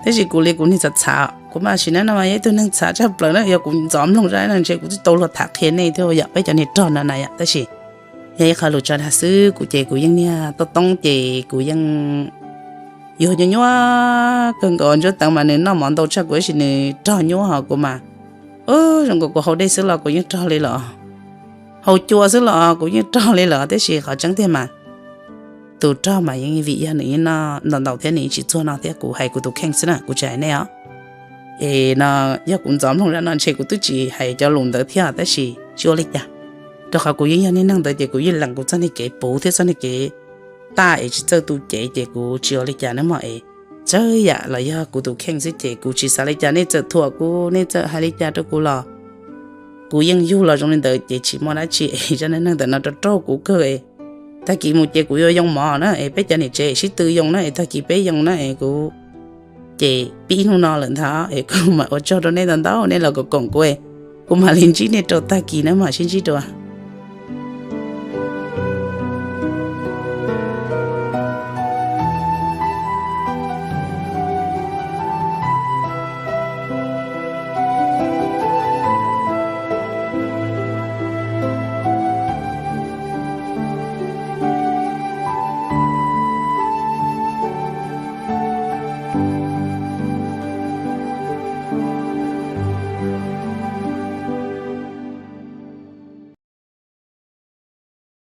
Tab sis kuv li kuv niag txhav txhav, kuv mas sim neej no mas yog ib tug neeg txhav tshaj plaws na, yog kuv ntxov mloog zaj no ntshe kuv twb tau luag tham qhia nej thiab yom, peb cov niag rog no na yom. Tab sis yog ib qho lus tso dag xwb, kuv ces kuv yeej niag toob toob ces kuv yeej Yog nyuaj nyuaj kawg nkaus, Ntsuab Teev mas nws noj mov ntau tshaj kuv tab sis nws rog nyuaj hos kuv mas, zoo nkaus kuv haus dej xwb los kuv yeej rog li los, haus cua xwb los kuv yeej rog li los, tab sis qhov tseeb tiag mas tus rog mas yeej vim yog nws yeej noj ntau ntau thiab nws yeej tsis txuag no thiab. Kuv hais kuv tus kheej xwb na, kuv tsis hais nej os. Es no yog kuv ntxov mloog zaj no ntshe kuv twb tsis hais cov lus ntawd thiab, tab sis tsis ua li cas, rau qhov kuv yeej yog niag neeg ntawd ces kuv yeej lees kuv txoj niag kev puv thiab txoj niag kev taj es tsis txawj tu cev ces kuv tsis ua li cas nawb mog. Es txawm yam los yog kuv tus kheej xwb ces kuv tsis xav li cas, nej txawm thuam kuv, nej txawm hais li cas rau kuv los kuv yeej yug los zoo li ntawd ces tsis muaj dab tsi. Es zaj neeg ntawm no rau raug kuv kawg. Tag kis mus ces kuv yuav yoo mov na, es peb cov niam tsev sib tw yoo na, es tag kis peb yoo na, es kuv ces pib hnub no lawm ntag, es kuv mam ua tsaug rau nej ntau ntau, nej los koom koom kuv, kuv mam li ntsib nej rau tag kis na, mam sib ntsib dua.